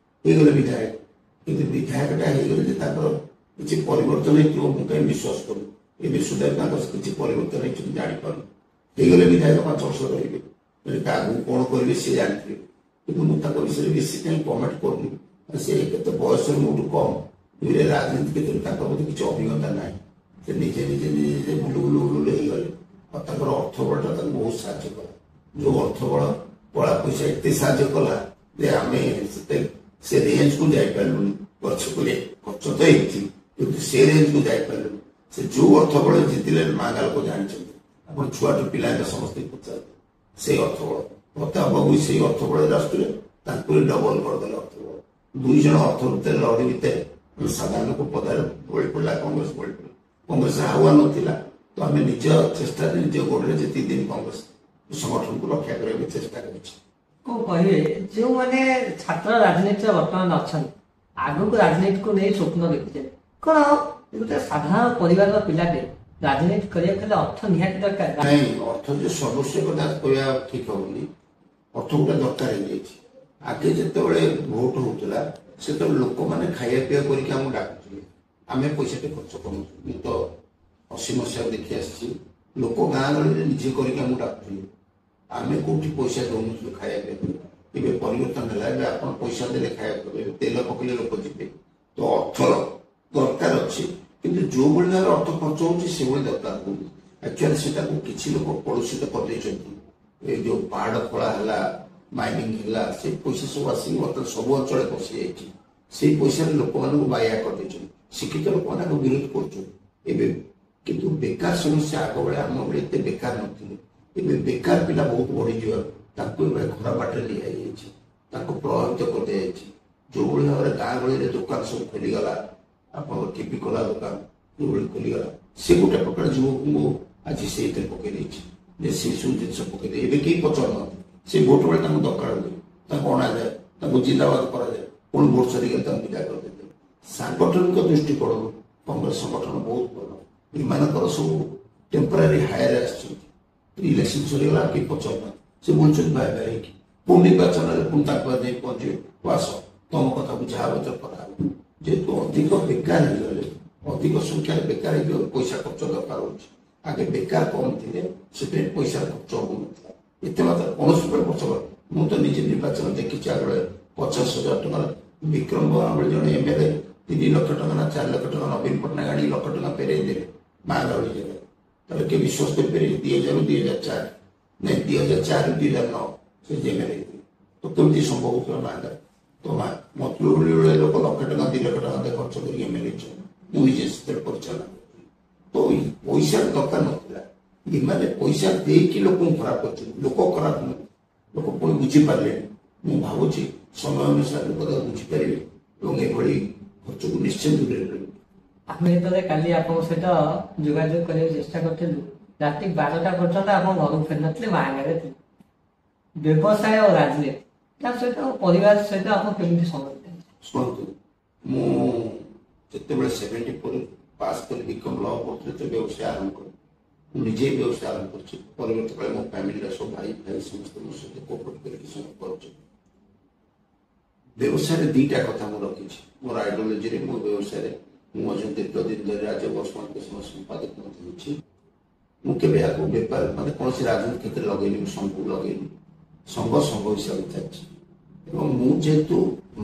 ହେଇଗଲେ ବିଧାୟକ। କିନ୍ତୁ ବିଧାୟକଟା ହେଇଗଲେ ଯେ ତାଙ୍କର କିଛି ପରିବର୍ତ୍ତନ ହେଇଥିବ, ମୁଁ କାହିଁ ବିଶ୍ୱାସ କରୁନି। ଏବେ ସୁଦ୍ଧା ତାଙ୍କର କିଛି ପରିବର୍ତ୍ତନ ହେଇଛି ମୁଁ ଜାଣିପାରୁନି। ହେଇଗଲେ ବିଧାୟକ 5 ବର୍ଷ ରହିବେ, ଆଗକୁ କଣ କରିବେ ସେ ଜାଣିଥିବେ। କିନ୍ତୁ ମୁଁ ତାଙ୍କ ବିଷୟରେ ବେଶୀ କାହିଁ କମେଣ୍ଟ କରୁନି। ସେ କେତେ ବୟସରେ ମୋଠୁ କମ୍, ଦୁଇରେ ରାଜନୀତି କ୍ଷେତ୍ରରେ ତାଙ୍କ ପ୍ରତି କିଛି ଅଭିଜ୍ଞତା ନାହିଁ। ସେ ନିଜେ ନିଜେ ନିଜେ ନିଜେ ବୁଲୁ ବୁଲୁ ବୁଲୁ ହେଇଗଲେ। ଆଉ ତାଙ୍କର ଅର୍ଥ ବଳଟା ତାଙ୍କୁ ବହୁତ ସାହାଯ୍ୟ କଲା। ଯୋଉ ଅର୍ଥ ବଳ କଳା ପଇସା ଏତେ ସାହାଯ୍ୟ କଲା ଯେ ଆମେ ସେତେ ସେ ରେଞ୍ଜକୁ ଯାଇପାରିଲୁନି। ଖର୍ଚ୍ଚ କରି ଖର୍ଚ୍ଚ ତ ହେଇଛି, କିନ୍ତୁ ସେ ରେଞ୍ଜକୁ ଯାଇପାରିଲୁନି। ସେ ଯୋଉ ଅର୍ଥ ବଳ ଜିତିଲେ ମାଗା ଲୋକ ଜାଣିଛନ୍ତି, ଆପଣ ଛୁଆଠୁ ପିଲାଙ୍କ ସମସ୍ତେ ପଚାରିଲେ ସେଇ ଅର୍ଥ ବଳ। ପ୍ରତାପ ବାବୁ ସେଇ ଅର୍ଥ ବଳରେ ଆସୁଥିଲେ, ତାଙ୍କୁ ଡବଲ କରିଦେଲେ ଅର୍ଥ ବଳ। 2 ଜଣ ଅର୍ଥ ଭିତରେ ଲଢେଇ ଭିତରେ ସାଧାରଣ ଲୋକ ପଦାରେ ବଳି ପଡ଼ିଲା, କଂଗ୍ରେସ ବଳି ପଡ଼ିଲା। କଂଗ୍ରେସ ହାୱା ନଥିଲା, ତ ଆମେ ନିଜ ଚେଷ୍ଟାରେ ନିଜ ଗୋଡରେ ଯେତିକି ଦିନ କଂଗ୍ରେସ ସଂଗଠନକୁ ରକ୍ଷା କରିବାକୁ ଚେଷ୍ଟା କରିଛି। କଣ କହିବେ ଯେଉଁମାନେ ଛାତ୍ର ରାଜନୀତିରେ ବର୍ତ୍ତମାନ ଅଛନ୍ତି, ଆଗକୁ ରାଜନୀତିକୁ ନେଇ ସ୍ୱପ୍ନ ଦେଖୁଛନ୍ତି, କଣ ଗୋଟେ ସାଧାରଣ ପରିବାରର ପିଲାଟେ ରାଜନୀତି କରିବାକୁ ହେଲେ ଅର୍ଥ ନିହାତି ଦରକାର? ନାଇଁ, ଅର୍ଥ ଯେ ସର୍ବସ୍ୱ କଥା କହିବା ଠିକ ହବନି। ଅର୍ଥ ଗୋଟେ ଦରକାର ହେଇଯାଇଛି। ଆଗେ ଯେତେବେଳେ ଭୋଟ ହଉଥିଲା ସେତେବେଳେ ଲୋକମାନେ ଖାଇବା ପିଇବା କରିକି ଆମକୁ ଡାକୁଥିଲେ, ଆମେ ପଇସାଟେ ଖର୍ଚ୍ଚ କରୁନଥିଲୁ। ମୁଁ ତ 80 ମସିହାରୁ ଦେଖି ଆସିଛି, ଲୋକ ଗାଁ ଗହଳିରେ ନିଜେ କରିକି ଆମକୁ ଡାକୁଥିଲେ, ଆମେ କୋଉଠି ପଇସା ଦଉନଥିଲୁ ଖାଇବା ପିଇବା। ଏବେ ପରିବର୍ତ୍ତନ ହେଲା, ଏବେ ଆପଣ ପଇସା ଦେଲେ ଖାଇବାକୁ ଦେବେ, ତେଲ ପକେଇଲେ ଲୋକ ଯିବେ। ତ ଅର୍ଥର ଦରକାର ଅଛି, କିନ୍ତୁ ଯୋଉଭଳି ଭାବରେ ଅର୍ଥ ଖର୍ଚ୍ଚ ହଉଛି ସେଭଳି ଦରକାର ହଉନି। ଆକ୍ଚୁଆଲି ସେଟାକୁ କିଛି ଲୋକ କଳୁଷିତ କରିଦେଇଛନ୍ତି। ଏ ଯୋଉ ପାହାଡ ଖୋଳା ହେଲା, ମାଇନିଂ ହେଲା, ସେଇ ପଇସା ସବୁ ଆସିକି ବର୍ତ୍ତମାନ ସବୁ ଅଞ୍ଚଳରେ ପଶିଯାଇଛି। ସେଇ ପଇସାରେ ଲୋକମାନଙ୍କୁ ବାୟା କରିଦେଇଛନ୍ତି। ଶିକ୍ଷିତ ଲୋକମାନେ ଆକୁ ବିରୋଧ କରୁଛନ୍ତି ଏବେ। କିନ୍ତୁ ବେକାର ସମସ୍ୟା ଆଗ ଭଳିଆ ଆମ ଭଳି ଏତେ ବେକାର ନଥିଲେ। ଏବେ ବେକାର ପିଲା ବହୁତ ବଢିଯିବାରୁ ତାଙ୍କୁ ଏବେ ଖରାପ ବାଟରେ ନିଆଯାଇଛି, ତାଙ୍କୁ ପ୍ରଭାବିତ କରିଦିଆଯାଇଛି। ଯୋଉଭଳି ଭାବରେ ଗାଁ ଗହଳିରେ ଦୋକାନ ସବୁ ଖୋଲିଗଲା, ଆପଣଙ୍କ ଟିଭି ଖୋଲା ଦୋକାନ ଯୋଉଭଳି ଖୋଲିଗଲା, ସେ ଗୋଟେ ପ୍ରକାର ଯୁବକଙ୍କୁ ଆଜି ସେଇଥିରେ ପକେଇ ଦେଇଛି ଯେ ସେ ସବୁ ଜିନିଷ ପକେଇ ଦେଇ ଏବେ କେହି ପଚାରୁନାହାନ୍ତି। ସେ ଭୋଟ ବେଳେ ତାଙ୍କୁ ଦରକାର ହୁଏ, ତାଙ୍କୁ ଅଣାଯାଏ, ତାଙ୍କୁ ଜିନ୍ଦାବାଦ କରାଯାଏ, ପୁଣି ଭୋଟ ସରିଗଲେ ତାଙ୍କୁ ବିଦା କରିଦିଆଯାଏ। ସାଙ୍ଗଠନିକ ଦୃଷ୍ଟିକୋଣରୁ କଂଗ୍ରେସ ସଂଗଠନ ବହୁତ ଭଲ। ଏମାନଙ୍କର ସବୁ ଟେମ୍ପୋରାରୀ ହାୟାର ଆସିଛନ୍ତି, ଇଲେକ୍ସନ ସରିଗଲା କେହି ପଚାରୁନାହାନ୍ତି, ସେ ବୁଲୁଛନ୍ତି ଭାଇ ଭାଇ ହେଇକି। ପୁଣି ନିର୍ବାଚନରେ ପୁଣି ତାଙ୍କ ଯାଇ ପହଞ୍ଚିବେ, ଆସ ତମ କଥା ବୁଝା ହବ, ତୋର କଥା ହବ। ଯେହେତୁ ଅଧିକ ବେକାର ହେଇଗଲେ, ଅଧିକ ସଂଖ୍ୟାରେ ବେକାର ହେଇଯିବ, ପଇସା ଖର୍ଚ୍ଚ ଦରକାର ହଉଛି। ଆଗେ ବେକାର କମ ଥିଲେ ସେଥିପାଇଁ ପଇସା ଖର୍ଚ୍ଚ ହଉନଥିଲା ଏତେ ମାତ୍ରା, କୌଣସି ଉପରେ ଖର୍ଚ୍ଚ। ମୁଁ ତ ନିଜେ ନିର୍ବାଚନ ଦେଖିଛି, ଆଗରେ 50,000 ଟଙ୍କାର ବିକ୍ରମ ଭଳି ଜଣେ ଏମଏଲଏ 3 ଲକ୍ଷ ଟଙ୍କା ନା 4 ଲକ୍ଷ ଟଙ୍କା ନବୀନ ପଟ୍ଟନାୟକ ଆଣି ଲକ୍ଷ ଟଙ୍କା ଫେରେଇ ଦେଲେ ମାଗା ଭଳି ଜାଗାରେ। ତାହେଲେ କିଏ ବିଶ୍ୱାସ କରିପାରିବେ? 2000ରୁ 2004, ନାଇଁ 2004ରୁ 2009 ସେ ଏମଏଲଏ ହେଇଥିଲେ, ତ କେମିତି ସମ୍ଭବ ହଉଥିଲା ମାଗାରେ? ତ ମତଲବ ଭଳି ଲୋକ ଲକ୍ଷ ଟଙ୍କା 2 ଲକ୍ଷ ଟଙ୍କା ଖର୍ଚ୍ଚ କରିକି ଏମଏଲଏ ହେଇଛନ୍ତି। ମୁଁ ନିଜେ ସେଥିରେ ପରିଚାଳନା କରୁଥିଲି। ତ ପଇସାର ଦରକାର ନଥିଲା, ଏମାନେ ପଇସା ଦେଇକି ଲୋକଙ୍କୁ ଖରାପ କରୁଛନ୍ତି। ଲୋକ ଖରାପ ନୁହେଁ, ଲୋକ ପୁଣି ବୁଝିପାରିଲେଣି। ମୁଁ ଭାବୁଛି ସମୟ ଅନୁସାରେ ଲୋକ ତାକୁ ବୁଝିପାରିବେ ଏବଂ ଏଭଳି ଖର୍ଚ୍ଚକୁ ନିଶ୍ଚୟ ଦୂରରେ ରହିବେ। ଆମେ ଯେତେବେଳେ କାଲି ଆପଣଙ୍କ ସହିତ ଯୋଗାଯୋଗ କରିବାକୁ ଚେଷ୍ଟା କରିଥିଲୁ, ରାତି 12ଟା ପର୍ଯ୍ୟନ୍ତ ଆପଣ ଘରକୁ ଫେରିନଥିଲେ, ମାଆଙ୍ଗାରେ ଥିଲେ। ବ୍ୟବସାୟ ଓ ରାଜନୀତି ତା ସହିତ ପରିବାର ସହିତ ଆପଣ କେମିତି ସମୟ ବିତାନ୍ତି? ଶୁଣନ୍ତୁ, ମୁଁ ଯେତେବେଳେ 74 ପାସ୍ କରି ବିକମ୍ ଲ କରୁଥିଲି, ତ ବ୍ୟବସାୟ ଆରମ୍ଭ କଲି। ମୁଁ ନିଜେ ବ୍ୟବସାୟ ଆରମ୍ଭ କରିଛି। ପରବର୍ତ୍ତୀ କାଳେ ମୋ ଫ୍ୟାମିଲିର ସବୁ ଭାଇ ଭାଇ ସମସ୍ତେ ମୋ ସହିତ କୋଅପରେଟ୍ କରିକି ସବୁ କରୁଛନ୍ତି। ବ୍ୟବସାୟରେ 2ଟା କଥା ମୁଁ ରଖିଛି ମୋର ଆଇଡିଓଲୋଜିରେ। ମୋ ବ୍ୟବସାୟରେ ମୁଁ ମଧ୍ୟ ଦୀର୍ଘ ଦିନ ଧରି ରାଜ୍ୟ ବସମାନଙ୍କ ସମ୍ପାଦକ ମଧ୍ୟ ହେଇଛି। ମୁଁ କେବେ ଏହାକୁ ବେପାର ମାନେ କୌଣସି ରାଜନୀତି କ୍ଷେତ୍ରରେ ଲଗେଇନି, ମୁଁ ସଂଘକୁ ଲଗେଇନି, ସଂଘ ସଂଘ ହିସାବରେ ଚାଲିଛି। ଏବଂ ମୁଁ ଯେହେତୁ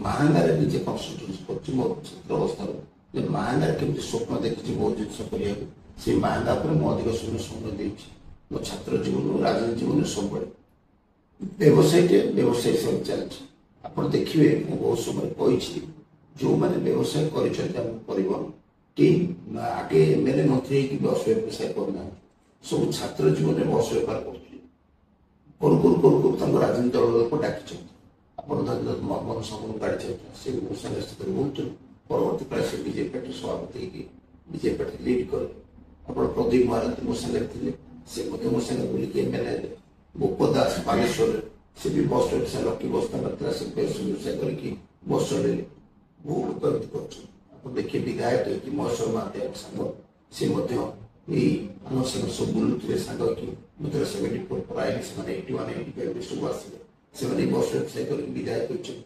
ମାହାଙ୍ଗାରେ ନିଜେ କନସେନ୍ଟ୍ରେସନ କରୁଛି ମୋ ଛାତ୍ର ଅବସ୍ଥାରୁ, ଯେ ମାହାଙ୍ଗାରେ କେମିତି ସ୍ୱପ୍ନ ଦେଖିଛି ବହୁତ ଜିନିଷ କରିବାକୁ, ସେଇ ମାହାଙ୍ଗା ଉପରେ ମୁଁ ଅଧିକ ସମୟ ଦେଇଛି ମୋ ଛାତ୍ର ଜୀବନରୁ ରାଜନୀତି ଜୀବନରେ ସବୁବେଳେ। ବ୍ୟବସାୟୀଟେ ବ୍ୟବସାୟୀ ହିସାବରେ ଚାଲିଛି। ଆପଣ ଦେଖିବେ ମୁଁ ବହୁତ ସମୟରେ କହିଛି, ଯେଉଁମାନେ ବ୍ୟବସାୟ କରିଛନ୍ତି ଆମ ପରିବହନ, କେହି ଆଗେ ଏମଏଲଏ ମନ୍ତ୍ରୀ ହେଇକି ବସ ବ୍ୟବସାୟ କରୁନାହାନ୍ତି, ସବୁ ଛାତ୍ର ଜୀବନରେ ବସ ବେପାର କରୁଥିଲେ। କରୁ କରୁ କରୁ କରୁ ତାଙ୍କୁ ରାଜନୀତି ଦଳ ଲୋକ ଡାକିଛନ୍ତି। ଆପଣ ମନମୋହନ ସାମଲ ଗାଡ଼ି ଚାଲୁଛନ୍ତି, ସେ ବି ମୋ ସାଙ୍ଗରେ ସେଥିରେ ବୁଲୁଥିଲେ। ପରବର୍ତ୍ତୀ କାଳେ ସେ ବିଜେପି ପାର୍ଟି ସଭାପତି ହେଇକି ବିଜେପି ପାର୍ଟି ଲିଡ୍ କଲେ। ଆପଣ ପ୍ରଦୀପ ମହାରଥୀ ମୋ ସାଙ୍ଗରେ ଥିଲେ, ସେ ମଧ୍ୟ ମୋ ସାଙ୍ଗରେ ବୁଲିକି ଏମଏଲଏ ହେଲେ। ଗୋପ ଦାସ ବାଲେଶ୍ୱରରେ, ସେ ବି ବସ୍ ବ୍ୟବସାୟ, ଲକି ବସ୍ ତାଙ୍କର ଥିଲା, ସେ ବସ୍ ବ୍ୟବସାୟ କରିକି ବସ୍ ଚଲେଇଲେ। ବହୁ ଲୋକ ଏମିତି କରୁଛନ୍ତି। ଆପଣ ଦେଖିବେ ବିଧାୟକ ହେଇକି ମହେଶ୍ୱର ମହାନ୍ତି ଆମ ସାଙ୍ଗ, ସେ ମଧ୍ୟ ଏଇ ଆମ ସାଙ୍ଗରେ ସବୁ ବୁଲୁଥିଲେ ସାଙ୍ଗ ହେଇକି। ମୁଁ ଯେତେବେଳେ 74 ପରେ ଆଇଲି, ସେମାନେ 81 85 ସବୁ ଆସିଲେ, ସେମାନେ ବସ୍ ବ୍ୟବସାୟ କରିକି ବିଧାୟକ ହୋଇଛନ୍ତି।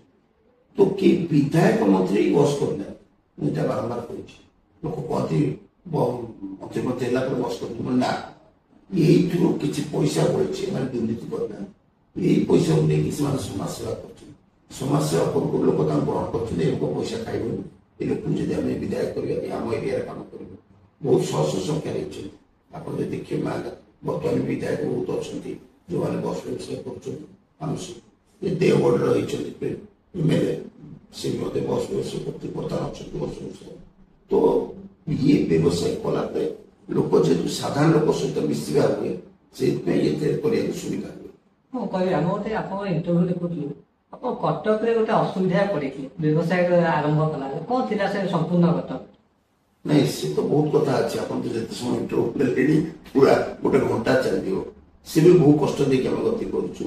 ତ କେହି ବିଧାୟକ ମନ୍ତ୍ରୀ ବସ୍ କରୁନାହାନ୍ତି। ମୁଁ ଏଇଟା ବାରମ୍ବାର କହୁଛି। ଲୋକ କହନ୍ତି ମନ୍ତ୍ରୀ ମନ୍ତ୍ରୀ ହେଲା ପରେ ବସ୍ କରୁଛନ୍ତି। ନା, ଏଇଥିରୁ କିଛି ପଇସା ବଳିଛି, ଏମାନେ ଦୁର୍ନୀତି କରିନାହାନ୍ତି। ଏଇ ପଇସାକୁ ନେଇକି ସେମାନେ ସମାଜ ସେବା କରୁଛନ୍ତି। ସମାଜ ସେବା କରୁ କରୁ ଲୋକ ତାଙ୍କୁ ଗ୍ରହଣ କରୁଛନ୍ତି। ଏ ଲୋକ ପଇସା ଖାଇବନି, ଏ ଲୋକଙ୍କୁ ଯଦି ଆମେ ବିଧାୟକ କରିବା, ଆମ ଏରିଆରେ କାମ କରିବୁ। ବହୁତ ଶହ ଶହ ସଂଖ୍ୟାରେ ହେଇଛନ୍ତି। ଆପଣ ଯଦି ଦେଖିବେ, ମା ବର୍ତ୍ତମାନ ବିଧାୟକ ବହୁତ ଅଛନ୍ତି ଯେଉଁମାନେ ବସ୍ ବ୍ୟବସାୟ କରୁଛନ୍ତି। ଆମ ଦେଓଗଡ଼ରେ ରହିଛନ୍ତି ଏମଏଲଏ, ସେ ବି ମଧ୍ୟ ବସ୍ ବ୍ୟବସାୟ କରୁଛନ୍ତି, ବର୍ତ୍ତମାନ ଅଛନ୍ତି ବସ୍ ବ୍ୟବସାୟ। ତ ଇଏ ବ୍ୟବସାୟ କଲା ପରେ ଲୋକ ଯେହେତୁ ସାଧାରଣ ଲୋକ ସହିତ ମିଶିବା ହୁଏ, ସେଇଥିପାଇଁ ଏଥିରେ କରିବାକୁ ସୁବିଧା ହୁଏ। ମୁଁ କହିବି, ଆମେ ଗୋଟେ ଆପଣଙ୍କ ଇଣ୍ଟରଭ୍ୟୁ ଦେଖୁଥିଲୁ, ଆପଣ କଟକରେ ଗୋଟେ ଅସୁବିଧା ପଡ଼ିଥିଲେ ବ୍ୟବସାୟ ଆରମ୍ଭ କଲା, କଣ ଥିଲା ସେ ସମ୍ପୂର୍ଣ୍ଣ କଟକ? ନାଇଁ, ସେ ତ ବହୁତ କଥା ଅଛି। ଆପଣ ତ ଯେତେ ସମୟ ଇଣ୍ଟରଭ୍ୟୁ ନେଲେଣି, ପୁରା ଗୋଟେ ଘଣ୍ଟା ଚାଲିଯିବ। ସେ ବି ବହୁ କଷ୍ଟ ଦେଇକି ଆମେ ଗତି କରୁଛୁ।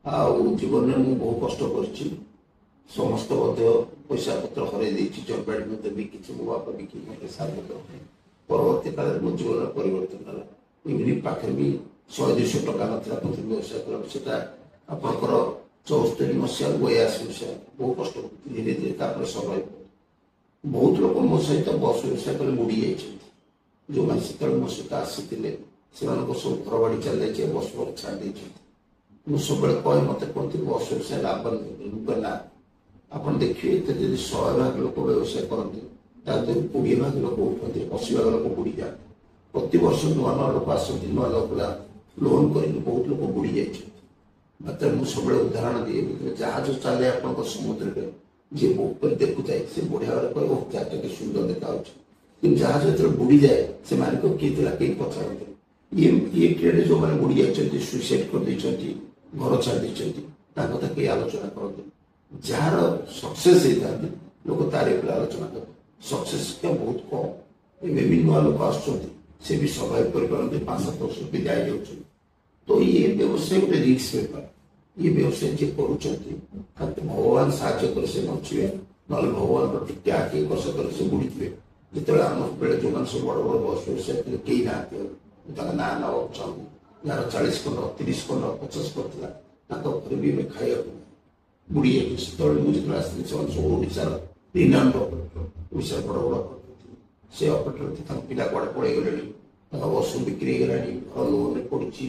ଆଉ ଜୀବନରେ ମୁଁ ବହୁ କଷ୍ଟ କରିଛି। ସମସ୍ତ ମଧ୍ୟ ପଇସା ପତ୍ର ହରେଇ ଦେଇଛି, ଜମିବାଡ଼ି ମଧ୍ୟ ବିକିଛି, ମୋ ବାପା ବିକି ମୋତେ ସାହାଯ୍ୟ କରିଥିଲେ। ପରବର୍ତ୍ତୀ କାଳରେ ମୋ ଜୀବନରେ ପରିବର୍ତ୍ତନ ହେଲା। ଇଭିନି ପାଖରେ ବି 100-200 ଟଙ୍କା ନଥିଲା ପ୍ରଥମେ ବ୍ୟବସାୟ କଲା। ସେଟା ଆପଣଙ୍କର 74 ମସିହା, 82 ମସିହା, ବହୁ କଷ୍ଟ କରୁଛି ଧୀରେ ଧୀରେ ତାପରେ ସର୍ଭାଇଭ୍। ବହୁତ ଲୋକ ମୋ ସହିତ ବସ୍ ବ୍ୟବସାୟ କଲେ ବୁଡ଼ି ଯାଇଛନ୍ତି। ଯେଉଁମାନେ ସେତେବେଳେ ମୋ ସହିତ ଆସିଥିଲେ, ସେମାନଙ୍କ ସବୁ ଘର ବାଡ଼ି ଚାଲିଯାଇଛି, ବସ୍ ବସ୍ ଛାଡ଼ି ଦେଇଛନ୍ତି। ମୁଁ ସବୁବେଳେ କହେ, ମତେ କୁହନ୍ତି ବସ୍ ବ୍ୟବସାୟ ଲାଭ ନାହିଁ। ମୁଁ କହେ ନା, ଆପଣ ଦେଖିବେ ଏଥିରେ ଯଦି 100 ଭାଗ ଲୋକ ବ୍ୟବସାୟ କରନ୍ତି, ତା ଦେହରୁ 20 ଭାଗ ଲୋକ ଉଠନ୍ତି, 80 ଭାଗ ଲୋକ ବୁଡ଼ି ଯାଆନ୍ତି। ପ୍ରତିବର୍ଷ ନୂଆ ନୂଆ ଲୋକ ଆସନ୍ତି, ନୂଆ ଲୋକ ଯାଆନ୍ତି। ଲୋନ୍ କରିକି ବହୁତ ଲୋକ ବୁଡ଼ି ଯାଇଛନ୍ତି। ମାତ୍ର ମୁଁ ସବୁବେଳେ ଉଦାହରଣ ଦିଏ, ଜାହାଜ ଚାଲେ ଆପଣଙ୍କ ସମୁଦ୍ରରେ, ଯିଏ ଉପରେ ଦେଖୁଥାଏ ସେ ବଢିଆ ଭାବରେ କହିବ, ଓହ, ଜାହାଜଟା କେତେ ସୁନ୍ଦର ଦେଖାଯାଉଛି। କିନ୍ତୁ ଜାହାଜ ଯେତେବେଳେ ବୁଡ଼ିଯାଏ, ସେ ମାଲିକ କିଏ ଥିଲା କେହି ପଚାରନ୍ତି। ଇଏ ଟ୍ରେଡ୍ ଯେଉଁମାନେ ବୁଡ଼ି ଯାଇଛନ୍ତି, ସୁଇସାଇଡ୍ କରିଦେଇଛନ୍ତି, ଘର ଛାଡ଼ି ଦେଇଛନ୍ତି, ତାଙ୍କ କଥା କେହି ଆଲୋଚନା କରନ୍ତି। ଯାହାର ସକ୍ସେସ୍ ହେଇଥାନ୍ତି, ଲୋକ ତାରି ଉପରେ ଆଲୋଚନା କରନ୍ତି। ସକ୍ସେସ୍ ବହୁତ କମ୍। ଏବେ ବି ନୂଆ ଲୋକ ଆସୁଛନ୍ତି, ସେ ବି ସର୍ଭାଇଭ୍ କରିପାରନ୍ତି, 5-7 ବର୍ଷ ବିଦାୟ ଯାଉଛନ୍ତି। ତ ଇଏ ବ୍ୟବସାୟ ଗୋଟେ ରିସ୍କ ବେପାର। ଇଏ ବ୍ୟବସାୟ ଯିଏ କରୁଛନ୍ତି, ତାକୁ ଭଗବାନ ସାହାଯ୍ୟ କଲେ ସେ ବଞ୍ଚିବେ, ନହେଲେ ଭଗବାନଙ୍କ ଟିକେ ଆଖି କଷ କଲେ ସେ ବୁଡ଼ିଯିବେ। ଯେତେବେଳେ ଆମ ବେଳେ ଯେଉଁମାନେ ସବୁ ବଡ଼ ବଡ଼ ବସ୍ ବ୍ୟବସାୟ ଥିଲେ, କେହି ନାହାନ୍ତି ଆଉ। ମୁଁ ତାଙ୍କ ନାଁ ନେବାକୁ ଚାହୁଁନି। ଯାହାର 40 ଖଣ୍ଡ, 30 ଖଣ୍ଡ, 50 ଖଣ୍ଡ ଥିଲା, ତାଙ୍କ ଘରେ ବି ଏବେ ଖାଇବାକୁ ବୁଡ଼ି ଯାଇଛି। ସେତେବେଳେ ମୁଁ ଯେତେବେଳେ ଆସିଥିଲି, ସେମାନେ ସବୁ ଓଡ଼ିଶାର ରିନାଉଣ୍ଡ ଅପରେଟର, ଓଡ଼ିଶାର ବଡ଼ ବଡ଼ ଅପରେଟର ଥିଲେ। ସେ ଅପରେଟର, ତାଙ୍କ ପିଲା କୁଆଡ଼େ ପଳେଇଗଲେଣି, ତାଙ୍କ ବସ୍ ବିକ୍ରି ହେଇଗଲାଣି, ଘର ଲୋନରେ ପଡ଼ିଛି।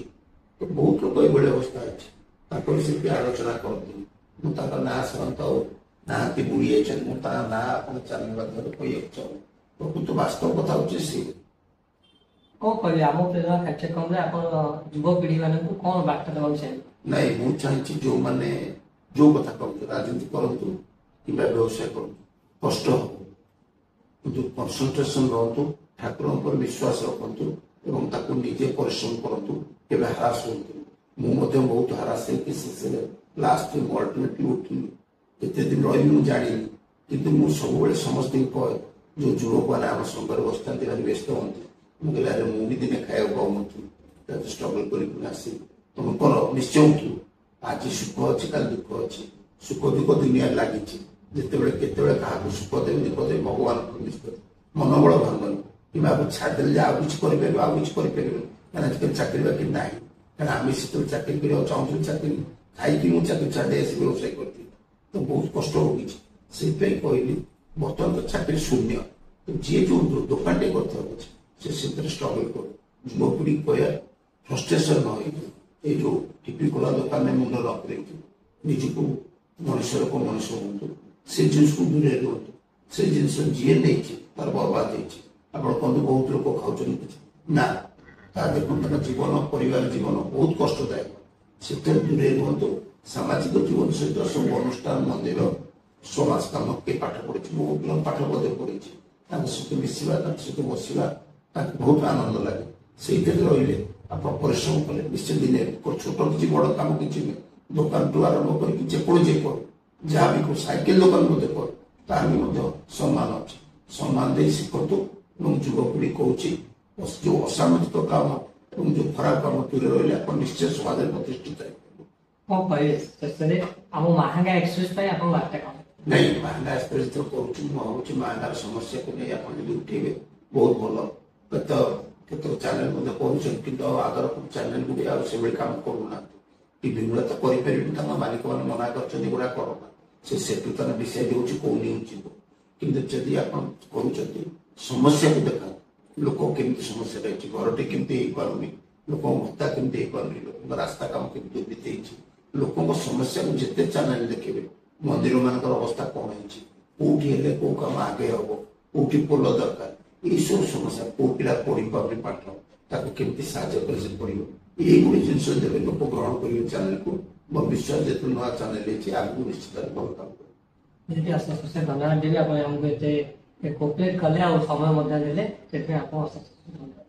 ତ ବହୁତ ଲୋକ ଏଇଭଳି ଅବସ୍ଥା ଅଛି, ତାଙ୍କ ବିଷୟରେ ବି ଆଲୋଚନା କରନ୍ତି। ମୁଁ ତାଙ୍କ ନାଁ, ସେମାନେ ତ ଆଉ ନାହାନ୍ତି, ବୁଡ଼ି ଯାଇଛନ୍ତି। ମୁଁ ତାଙ୍କ ନାଁ ଆପଣ ଚ୍ୟାନେଲ ମାଧ୍ୟମରେ କହିବାକୁ ଚାହୁଁନି। ପ୍ରକୃତ ବାସ୍ତବ କଥା ହଉଛି ସେ। କଣ କହିବେ, ଆମ ପ୍ରେରଣା କାର୍ଯ୍ୟକ୍ରମରେ ଆପଣ ଯୁବପିଢି ମାନଙ୍କୁ କଣ ବାର୍ତ୍ତା ଦେବାକୁ ଚାହିଁବେ? ନାଇଁ, ମୁଁ ଚାହିଁଛି ଯୋଉମାନେ ଯୋଉ କଥା କରନ୍ତୁ, ରାଜନୀତି କରନ୍ତୁ କିମ୍ବା ବ୍ୟବସାୟ କରନ୍ତୁ, କଷ୍ଟ ହବ, କିନ୍ତୁ କନସେନ୍ଟ୍ରେସନ ରୁହନ୍ତୁ, ଠାକୁରଙ୍କ ଉପରେ ବିଶ୍ୱାସ ରଖନ୍ତୁ ଏବଂ ତାକୁ ନିଜେ ପରିଶ୍ରମ କରନ୍ତୁ, କେବେ ହରାସ ହୁଅନ୍ତୁ। ମୁଁ ମଧ୍ୟ ବହୁତ ହରାସ ହେଇକି ଶେଷରେ ଲାଷ୍ଟ ମୁଁ ଅଲ୍ଟିମେଟଲି ଉଠିଲି। କେତେ ଦିନ ରହିବି ମୁଁ ଜାଣିନି, କିନ୍ତୁ ମୁଁ ସବୁବେଳେ ସମସ୍ତଙ୍କୁ କହେ, ଯୋଉ ଯୁବକମାନେ ଆମ ସଙ୍ଗରେ ବସିଥାନ୍ତି ଭାରି ବ୍ୟସ୍ତ ହୁଅନ୍ତି, ମୁଁ କହିଲି ଆରେ ମୁଁ ବି ଦିନେ ଖାଇବାକୁ ପାଉନଥିଲି, ଷ୍ଟ୍ରଗଲ କରିକି ଆସିଲି, ତମେ କର, ନିଶ୍ଚୟ ଉଠିବ। ଆଜି ସୁଖ ଅଛି, କାଲି ଦୁଃଖ ଅଛି, ସୁଖ ଦୁଃଖ ଦୁନିଆରେ ଲାଗିଛି। ଯେତେବେଳେ କେତେବେଳେ କାହାକୁ ସୁଖ ଦେବେ ଦୁଃଖ ଦେବେ ଭଗବାନଙ୍କ ନିଷ୍ପତ୍ତି। ମନୋବଳ ଭାଙ୍ଗନି କିମ୍ବା ଆକୁ ଛାଡ଼ିଦେଲେ ଯେ ଆଉ କିଛି କରିପାରିବ, ଆଉ କିଛି କରିପାରିବନି। କାରଣ ଆଜିକାଲି ଚାକିରି ବାକିରି ନାହିଁ। କାରଣ ଆମେ ସେତେବେଳେ ଚାକିରି କରିବାକୁ ଚାହୁଁଥିଲୁ, ଚାକିରି ଖାଇକି ମୁଁ ଚାକିରି ଛାଡ଼ି ଆସି ବ୍ୟବସାୟ କରିଥିଲି, ତ ବହୁତ କଷ୍ଟ ଭୋଗିଛି। ସେଇଥିପାଇଁ କହିଲି, ବର୍ତ୍ତମାନ ତ ଚାକିରି ଶୂନ୍ୟ, ତ ଯିଏ ଯୋଉ ଦୋକାନଟେ କରିଥାଉ ସେ ସେଥିରେ ଷ୍ଟ୍ରଗଲ କରୁ। ଯୁବପିଢ଼ି କହିବା ଫ୍ରଷ୍ଟ୍ରେସନ ନ ହେଇକି, ଏଇ ଯୋଉ ଟିପି ଖୋଲା ଦୋକାନରେ ମୁଣ୍ଡ ନ ପୁରେଇକି ନିଜକୁ ମଣିଷ ଲୋକ ମଣିଷ ହୁଅନ୍ତୁ, ସେ ଜିନିଷକୁ ଦୂରେଇ ରୁହନ୍ତୁ। ସେ ଜିନିଷ ଯିଏ ନେଇଛି ତାର ବର୍ବାଦ ହେଇଛି। ଆପଣ କୁହନ୍ତୁ ବହୁତ ଲୋକ ଖାଉଛନ୍ତି କିଛି ନା, ତା ଦେଖନ୍ତୁ ତାଙ୍କ ଜୀବନ, ପରିବାର ଜୀବନ ବହୁତ କଷ୍ଟଦାୟକ। ସେଥିରେ ଦୂରେଇ ରୁହନ୍ତୁ। ସାମାଜିକ ଜୀବନ ସହିତ ସବୁ ଅନୁଷ୍ଠାନ, ମନ୍ଦିର, ସମାଜ କାମ, କିଏ ପାଠ ପଢିଛି, ବହୁତ ପିଲା ପାଠ ମଧ୍ୟ ପଢିଛି, ତାଙ୍କ ସହିତ ମିଶିବା, ତାଙ୍କ ସହିତ ବସିବା, ତାଙ୍କୁ ବହୁତ ଆନନ୍ଦ ଲାଗେ। ସେଇଥିରେ ରହିଲେ ଆପଣ ପରିଶ୍ରମ କଲେ ନିଶ୍ଚୟ ଦିନେ ଛୋଟ କିଛି ବଡ଼ କାମ କିଛି ନୁହେଁ, ଦୋକାନଠୁ ଆରମ୍ଭ କରିକି ଯେକୌଣସି କରୁ, ଯାହା ବି କରୁ, ସାଇକେଲ ଦୋକାନ ମଧ୍ୟ କରୁ, ତାର ବି ମଧ୍ୟ ସମ୍ମାନ ଅଛି। ସମ୍ମାନ ଦେଇ ଶିଖନ୍ତୁ। ଏବଂ ଯୁବପିଢ଼ି କହୁଛି, ଯୋଉ ଅସାମାଜିକ କାମ ଏବଂ ଯୋଉ ଖରାପ କାମ ଦୂରେ ରହିଲେ ଆପଣ ନିଶ୍ଚୟ ସମାଜରେ ପ୍ରତିଷ୍ଠିତ ହେଇପାରିବେ। କଣ କହିବେ ଶେଷରେ ଆମ ମାହାଙ୍ଗା ଏକ୍ସପ୍ରେସ ପାଇଁ ଆପଣ ବାର୍ତ୍ତା କଣ? ନାଇଁ, ମାହାଙ୍ଗା ଏକ୍ସପ୍ରେସ ଯେତେବେଳେ କରୁଛି, ମୁଁ ଭାବୁଛି ମାହାଙ୍ଗାର ସମସ୍ୟାକୁ ନେଇ ଆପଣ ଯଦି ଉଠେଇବେ ବହୁତ ଭଲ। କେତେକ ଚ୍ୟାନେଲ ମଧ୍ୟ କରୁଛନ୍ତି, କିନ୍ତୁ ଆଉ ଆଦର ଚ୍ୟାନେଲ ଗୁଡ଼ିକ ଆଉ ସେଭଳି କାମ କରୁନାହାନ୍ତି। ଟିଭି ଗୁଡ଼ା ତ କରିପାରିବେନି, ତାଙ୍କ ମାଲିକମାନେ ମନା କରିଛନ୍ତି ଏଗୁଡ଼ା କରନା। ସେ ସେଠୁ ତାର ଡିସାଇଡ୍ ହେଉଛି କୋଉ ନ୍ୟୁଜ୍ ଯିବ। କିନ୍ତୁ ଯଦି ଆପଣ କରୁଛନ୍ତି, ସମସ୍ୟାକୁ ଦେଖାନ୍ତୁ, ଲୋକ କେମିତି ସମସ୍ୟା ରହିଛି, ଘରଟି କେମିତି ହେଇପାରୁନି, ଲୋକଙ୍କ ଭତ୍ତା କେମିତି ହେଇପାରୁନି, ଲୋକଙ୍କ ରାସ୍ତା କାମ କେମିତି ବିତେଇଛି, ଲୋକଙ୍କ ସମସ୍ୟାକୁ ଯେତେ ଚ୍ୟାନେଲ ଦେଖିବେ, ମନ୍ଦିର ମାନଙ୍କର ଅବସ୍ଥା କଣ ହେଇଛି, କୋଉଠି ହେଲେ କୋଉ କାମ ଆଗେ ହବ, କୋଉଠି ପୋଲ ଦରକାର, ଏଇସବୁ ସମସ୍ୟା, କୋଉ ପିଲା ପଢିପାରୁନି ପାଠ, ତାକୁ କେମିତି ସାହାଯ୍ୟ କଲେ ସେ ପଢିବ, ଏଇଗୁଡ଼ି ଜିନିଷ ଦେବେ, ଲୋକ ଗ୍ରହଣ କରିବେ ଚ୍ୟାନେଲକୁ। ମୋ ବିଶ୍ୱାସ ଯେହେତୁ ନୂଆ ଚ୍ୟାନେଲ ହେଇଛି, ଆଗକୁ ନିଶ୍ଚିତ ଭଲ କାମ କରିବ। ନିହାତି ଅଶେଷ ଅଶେଷ ଧନ୍ୟବାଦ ଦେବି। ଆପଣ ଆମକୁ ଏତେ କୋପରେଟ୍ କଲେ ଆଉ ସମୟ ମଧ୍ୟ ଦେଲେ, ସେଥିପାଇଁ ଆପଣ ଅଶେଷ ଅଶେଷ ଧନ୍ୟବାଦ।